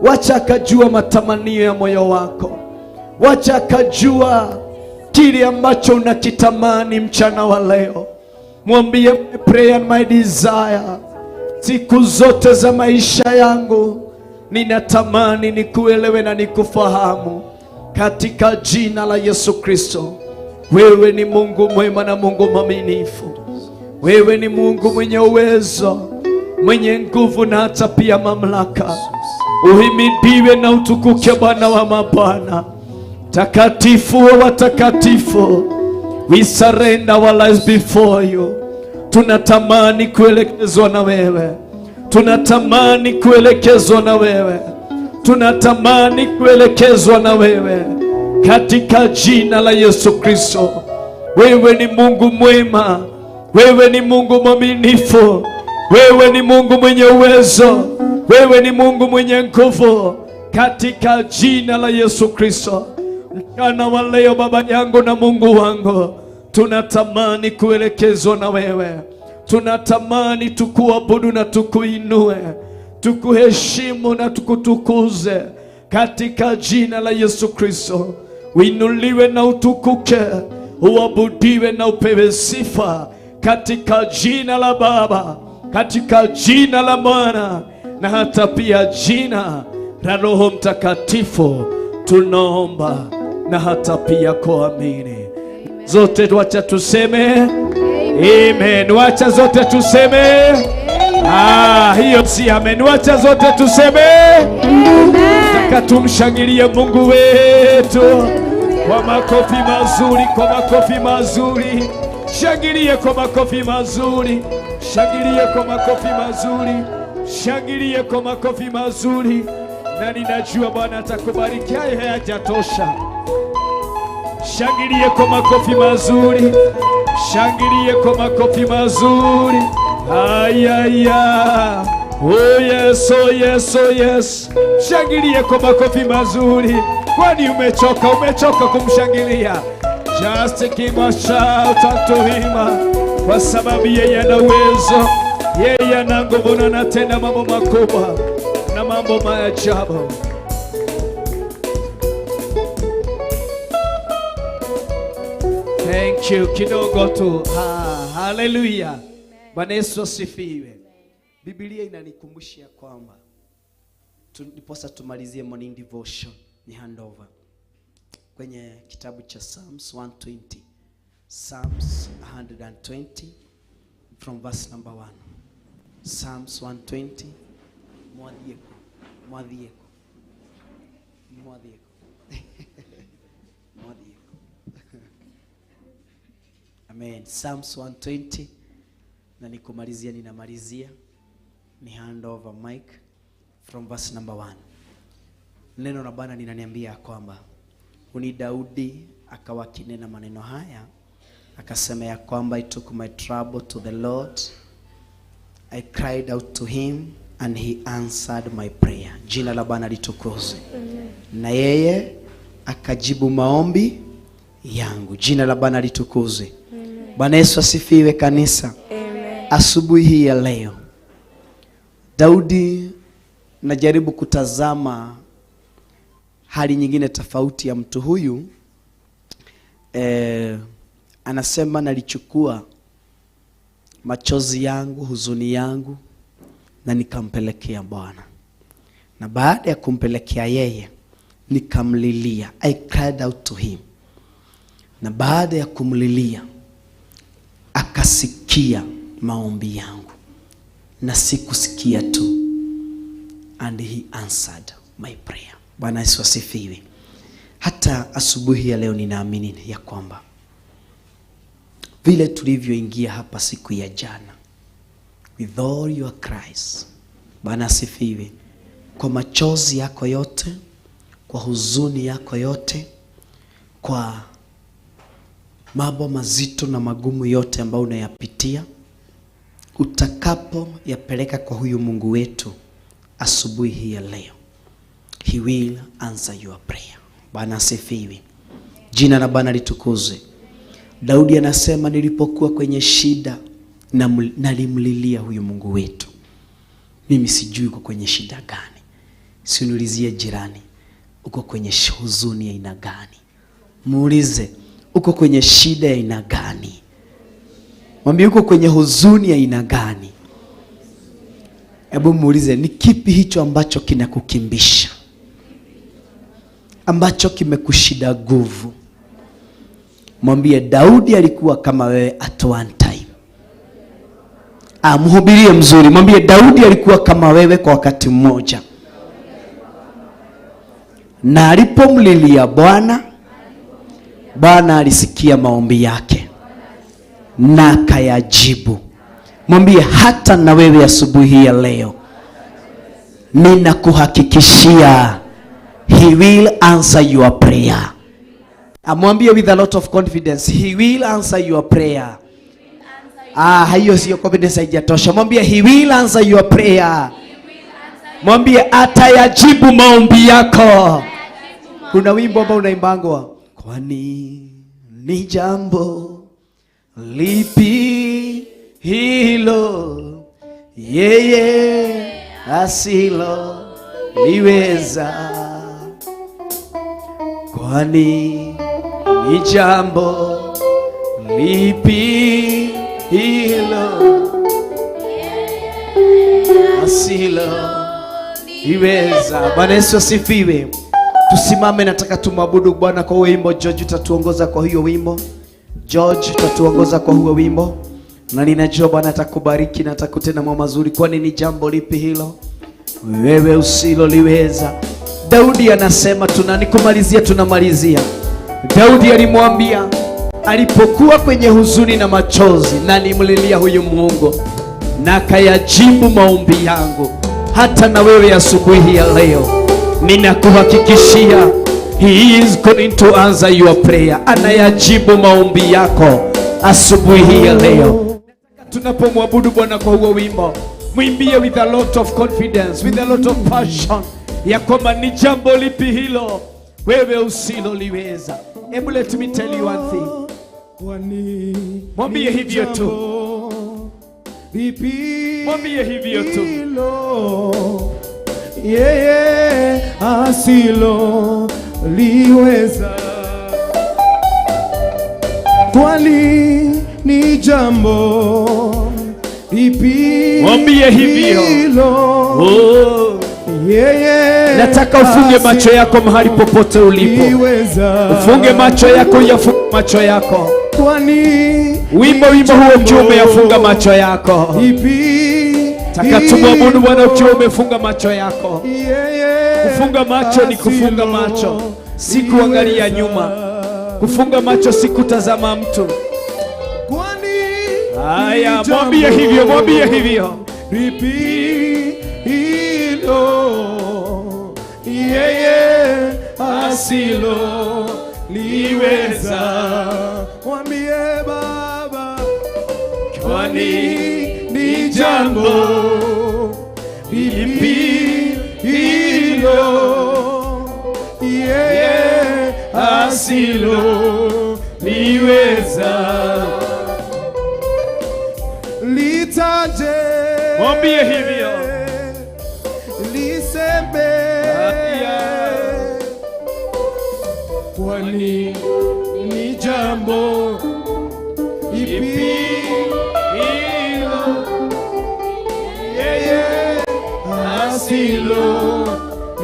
Wacha akajua matamanio ya moyo wako, wacha akajua kile ambacho unakitamani mchana wa leo. Mwambie, my prayer and my desire, siku zote za maisha yangu ninatamani nikuelewe na nikufahamu, katika jina la Yesu Kristo. Wewe ni Mungu mwema na Mungu mwaminifu. Wewe ni Mungu mwenye uwezo, mwenye nguvu na hata pia mamlaka. Uhimidiwe na utukuke, Bwana wa mabwana, takatifu wa watakatifu. We surrender our lives before you. Tunatamani kuelekezwa na wewe, tunatamani kuelekezwa na wewe, tunatamani kuelekezwa na wewe katika jina la Yesu Kristo. Wewe ni Mungu mwema, wewe ni Mungu mwaminifu, wewe ni Mungu mwenye uwezo, wewe ni Mungu mwenye nguvu, katika jina la Yesu Kristo. Mchana wa leo, Baba yangu na Mungu wangu, tunatamani kuelekezwa na wewe, tunatamani tukuabudu na tukuinue, tukuheshimu na tukutukuze katika jina la Yesu Kristo. Uinuliwe na utukuke, uabudiwe na upewe sifa katika jina la Baba, katika jina la Mwana na hata pia jina la Roho Mtakatifu tunaomba na hata pia kuamini. Zote wacha tuseme amen. Wacha zote tuseme, ah, hiyo si amen. Wacha zote tuseme. Nataka tumshangilie Mungu wetu kwa makofi mazuri, kwa makofi mazuri. Shangilie kwa makofi mazuri, shangilie kwa makofi mazuri, shangilie kwa makofi mazuri, na ninajua Bwana atakubariki. Hayo hayajatosha. Shangilie kwa makofi mazuri, shangilie kwa makofi mazuri. Ayaya, oh yes, oh yes, oh yes. Shangilie kwa makofi mazuri, kwani umechoka? Umechoka kumshangilia? Just give a shout unto him, kwa sababu yeye ana uwezo. Yeye ana nguvu na anatenda mambo makubwa na mambo maajabu. Thank you. Kidogo tu. Haleluya. Bwana Yesu asifiwe. Biblia inanikumbusha kwamba ndiposa tumalizie morning devotion ni handover kwenye kitabu cha Psalms 120. Psalms 120 from verse number 1. Psalms 120. Mwadhieko. Mwadhieko. Mwadhieko. Mwadhieko. Amen. Psalms 120 na nikumalizia, ninamalizia ni hand over mic from verse number 1. Neno la Bwana linaniambia kwamba uni Daudi akawa akinena maneno haya, akasema ya kwamba I took my trouble to the Lord, I cried out to him and he answered my prayer. Jina la Bwana litukuzwe. Na yeye akajibu maombi yangu. Jina la Bwana litukuzwe. Bwana Yesu asifiwe kanisa. Amen. Asubuhi hii ya leo Daudi, najaribu kutazama hali nyingine tofauti ya mtu huyu. Anasema nalichukua machozi yangu, huzuni yangu na nikampelekea Bwana. Na baada ya kumpelekea yeye nikamlilia. I cried out to him. Na baada ya kumlilia akasikia maombi yangu. Na sikusikia tu, and he answered my prayer. Bwana Yesu asifiwe. Hata asubuhi ya leo ninaamini ya kwamba vile tulivyoingia hapa siku ya jana, with all your cries, Bwana asifiwe, kwa machozi yako yote, kwa huzuni yako yote, kwa mambo mazito na magumu yote ambayo unayapitia, utakapo yapeleka kwa huyu Mungu wetu asubuhi hii ya leo, he will answer your prayer. Bwana asifiwe. Jina la Bwana litukuzwe. Daudi anasema nilipokuwa kwenye shida nalimlilia huyu Mungu wetu. Mimi sijui uko kwenye shida gani. Sinulizie jirani uko kwenye huzuni ya aina gani. Muulize uko kwenye shida ya aina gani. Mwambie uko kwenye huzuni ya aina gani. Hebu muulize ni kipi hicho ambacho kinakukimbisha, ambacho kimekushida nguvu. Mwambie Daudi alikuwa kama wewe at one time. Mhubirie mzuri. Mwambie Daudi alikuwa kama wewe kwa wakati mmoja. Na alipomlilia Bwana, Bwana alisikia maombi yake na akayajibu. Mwambie hata na wewe asubuhi ya leo ninakuhakikishia he will answer your prayer. Amwambie with a lot of confidence, he will answer your prayer. Hiyo sio confidence, haijatosha. Mwambie he will answer your prayer. Mwambie atayajibu maombi yako. Kuna wimbo ambao unaimbangwa, kwani ni jambo lipi hilo yeye asilo liweza? Kwani ni jambo lipi hilo asilo liweza? Bwana Yesu asifiwe. Tusimame, nataka tumwabudu Bwana kwa wimbo. George utatuongoza kwa hiyo wimbo. George utatuongoza kwa huo wimbo. Na ninajua Bwana atakubariki na atakutenda mambo mazuri. Kwani ni jambo lipi hilo wewe usiloliweza? Daudi anasema, tunanikumalizia, tunamalizia. Daudi alimwambia alipokuwa kwenye huzuni na machozi, na nilimlilia huyu Mungu na akayajibu maombi yangu. Hata na wewe asubuhi ya leo ninakuhakikishia he is going to answer your prayer. Anayajibu maombi yako asubuhi ya leo. Tunapomwabudu Bwana kwa huo wimbo, mwimbie with a lot of confidence, with a lot of passion, ya kwamba ni jambo lipi hilo wewe usiloliweza. Hebu let me tell you one thing. Mwambie hivyo tu. Lipi Mwambie hivyo tu. Hilo yeye asilo liweza, kwani ni jambo lipi Mwambie hivyo. hilo Oh. yeye Nataka ufunge macho yako mahali popote ulipo. asiliweza. Ufunge macho yako, uyafunge macho yako. Kwani Wimbo ni wimbo huo ukiwa jambo umeyafunga macho yako. lipi Taka tumwabudu Bwana ukiwa umefunga macho yako. Yeye Kufunga macho ni kufunga macho, si kuangalia nyuma. Kufunga macho si kutazama mtu. Kwani Haya, ni mwambie jambo hivyo, mwambie hivyo. lipi hilo yeye asilo liweza? Mwambie Baba, kwani ni jambo lipi hilo yeye asilo liweza? Litaje, Mwambie hivyo. Liseme, Haya. Kwani ni jambo lipi hilo yeye asilo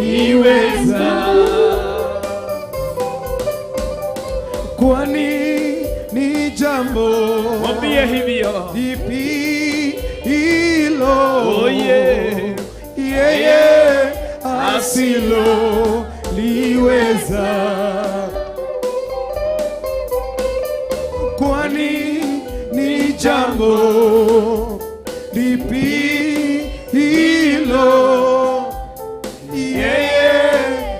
liweza? Kwani ni jambo Mwambie hivyo. lipi hilo Oh, yeah. yeye asilo liweza? Kwani ni jambo lipi hilo yeye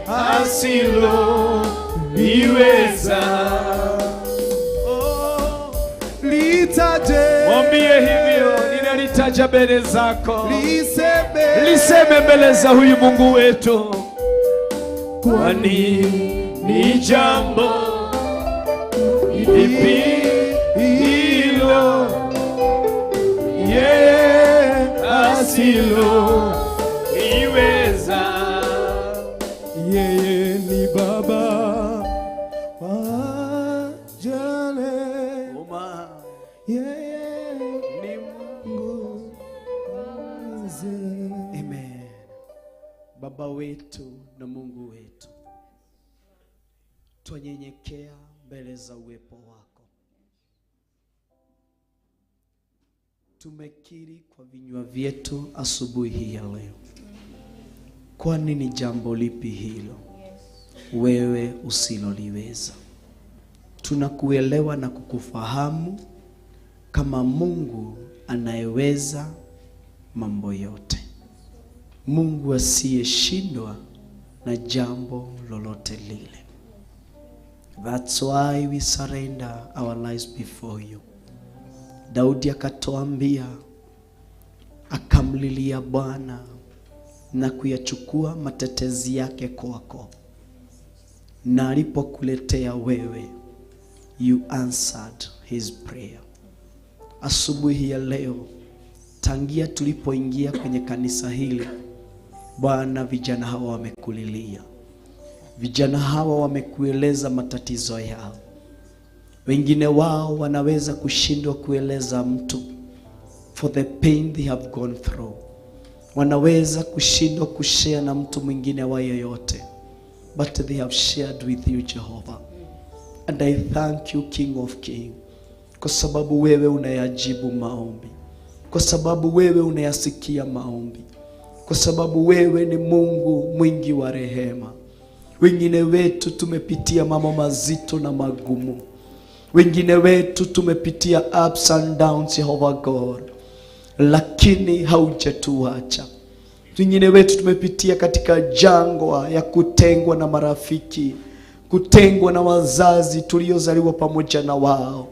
asilo liweza? Oh, litaje, Mwambie hivyo, ninalitaja mbele zako. Liseme, Liseme mbele za huyu Mungu wetu. Kwani ni jambo lipi hilo yeye asilo liweza? Yeye ni baba wajane, yeye Ni Mungu wazee. Amen. Baba wetu na Mungu wetu, twanyenyekea mbele za uwepo wako. Tumekiri kwa vinywa vyetu asubuhi hii ya leo, kwani ni jambo lipi hilo wewe usiloliweza? Tunakuelewa na kukufahamu kama Mungu anayeweza mambo yote, Mungu asiyeshindwa na jambo lolote lile. That's why we surrender our lives before you. Daudi akatuambia, akamlilia Bwana na kuyachukua matetezi yake kwako, na alipokuletea wewe, you answered his prayer. Asubuhi ya leo, tangia tulipoingia kwenye kanisa hili, Bwana, vijana hawa wamekulilia, vijana hawa wamekueleza matatizo yao. Wengine wao wanaweza kushindwa kueleza mtu for the pain they have gone through. Wanaweza kushindwa kushare na mtu mwingine wa yeyote, but they have shared with you, Jehovah. And I thank you, King of King, kwa sababu wewe unayajibu maombi, kwa sababu wewe unayasikia maombi, kwa sababu wewe ni Mungu mwingi wa rehema. Wengine wetu tumepitia mambo mazito na magumu, wengine wetu tumepitia ups and downs, Jehovah God, lakini haujatuacha. Wengine wetu tumepitia katika jangwa ya kutengwa na marafiki, kutengwa na wazazi tuliozaliwa pamoja na wao,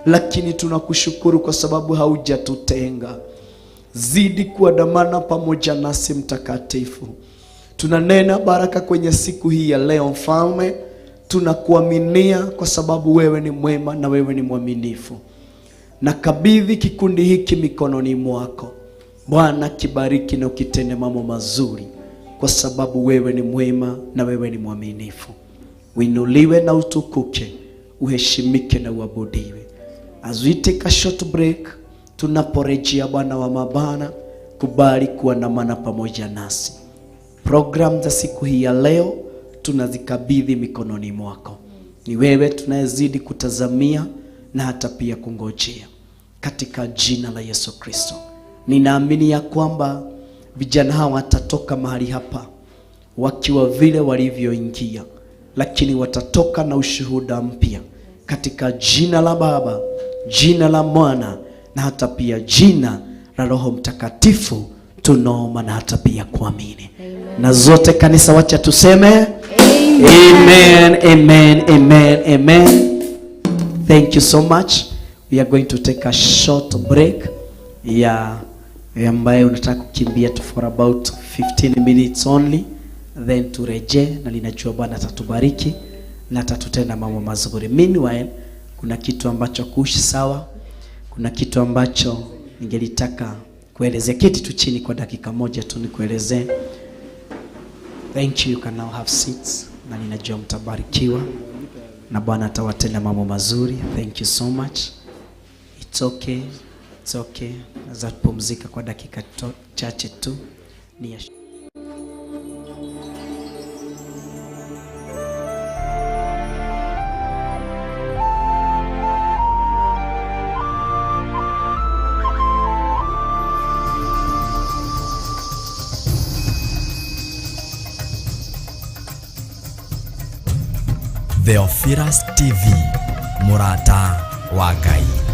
lakini tunakushukuru kwa sababu haujatutenga. Zidi kuandamana pamoja nasi, Mtakatifu. Tunanena baraka kwenye siku hii ya leo, Mfalme. Tunakuaminia kwa sababu wewe ni mwema na wewe ni mwaminifu. Nakabidhi kikundi hiki mikononi mwako. Bwana, kibariki na ukitende mambo mazuri, kwa sababu wewe ni mwema na wewe ni mwaminifu. Uinuliwe na utukuke, uheshimike na uabudiwe. As we take a short break, tunaporejea Bwana wa mabana, kubali kuandamana pamoja nasi. Program za siku hii ya leo tunazikabidhi mikononi mwako. Ni wewe tunayezidi kutazamia na hata pia kungojea, katika jina la Yesu Kristo. Ninaamini ya kwamba vijana hawa watatoka mahali hapa wakiwa vile walivyoingia, lakini watatoka na ushuhuda mpya katika jina la Baba, jina la Mwana na hata pia jina la Roho Mtakatifu tunaomba na hata pia kuamini. Na zote kanisa, wacha tuseme amen, amen, amen, amen. Thank you so much. We are going to take a short break ya ambaye unataka kukimbia tu for about 15 minutes only, then turejee, na ninajua Bwana atatubariki na atatutenda mambo mazuri. Meanwhile, kuna kitu ambacho kuishi sawa, kuna kitu ambacho ningelitaka kuelezea. Keti tu chini kwa dakika moja tu nikuelezee. Thank you, you can now have seats, na ninajua mtabarikiwa na Bwana atawatenda mambo mazuri. Thank you so much. It's okay. It's okay. Naweza kupumzika kwa dakika chache tu. Ni ya Theophilus TV, mũrata wa Ngai.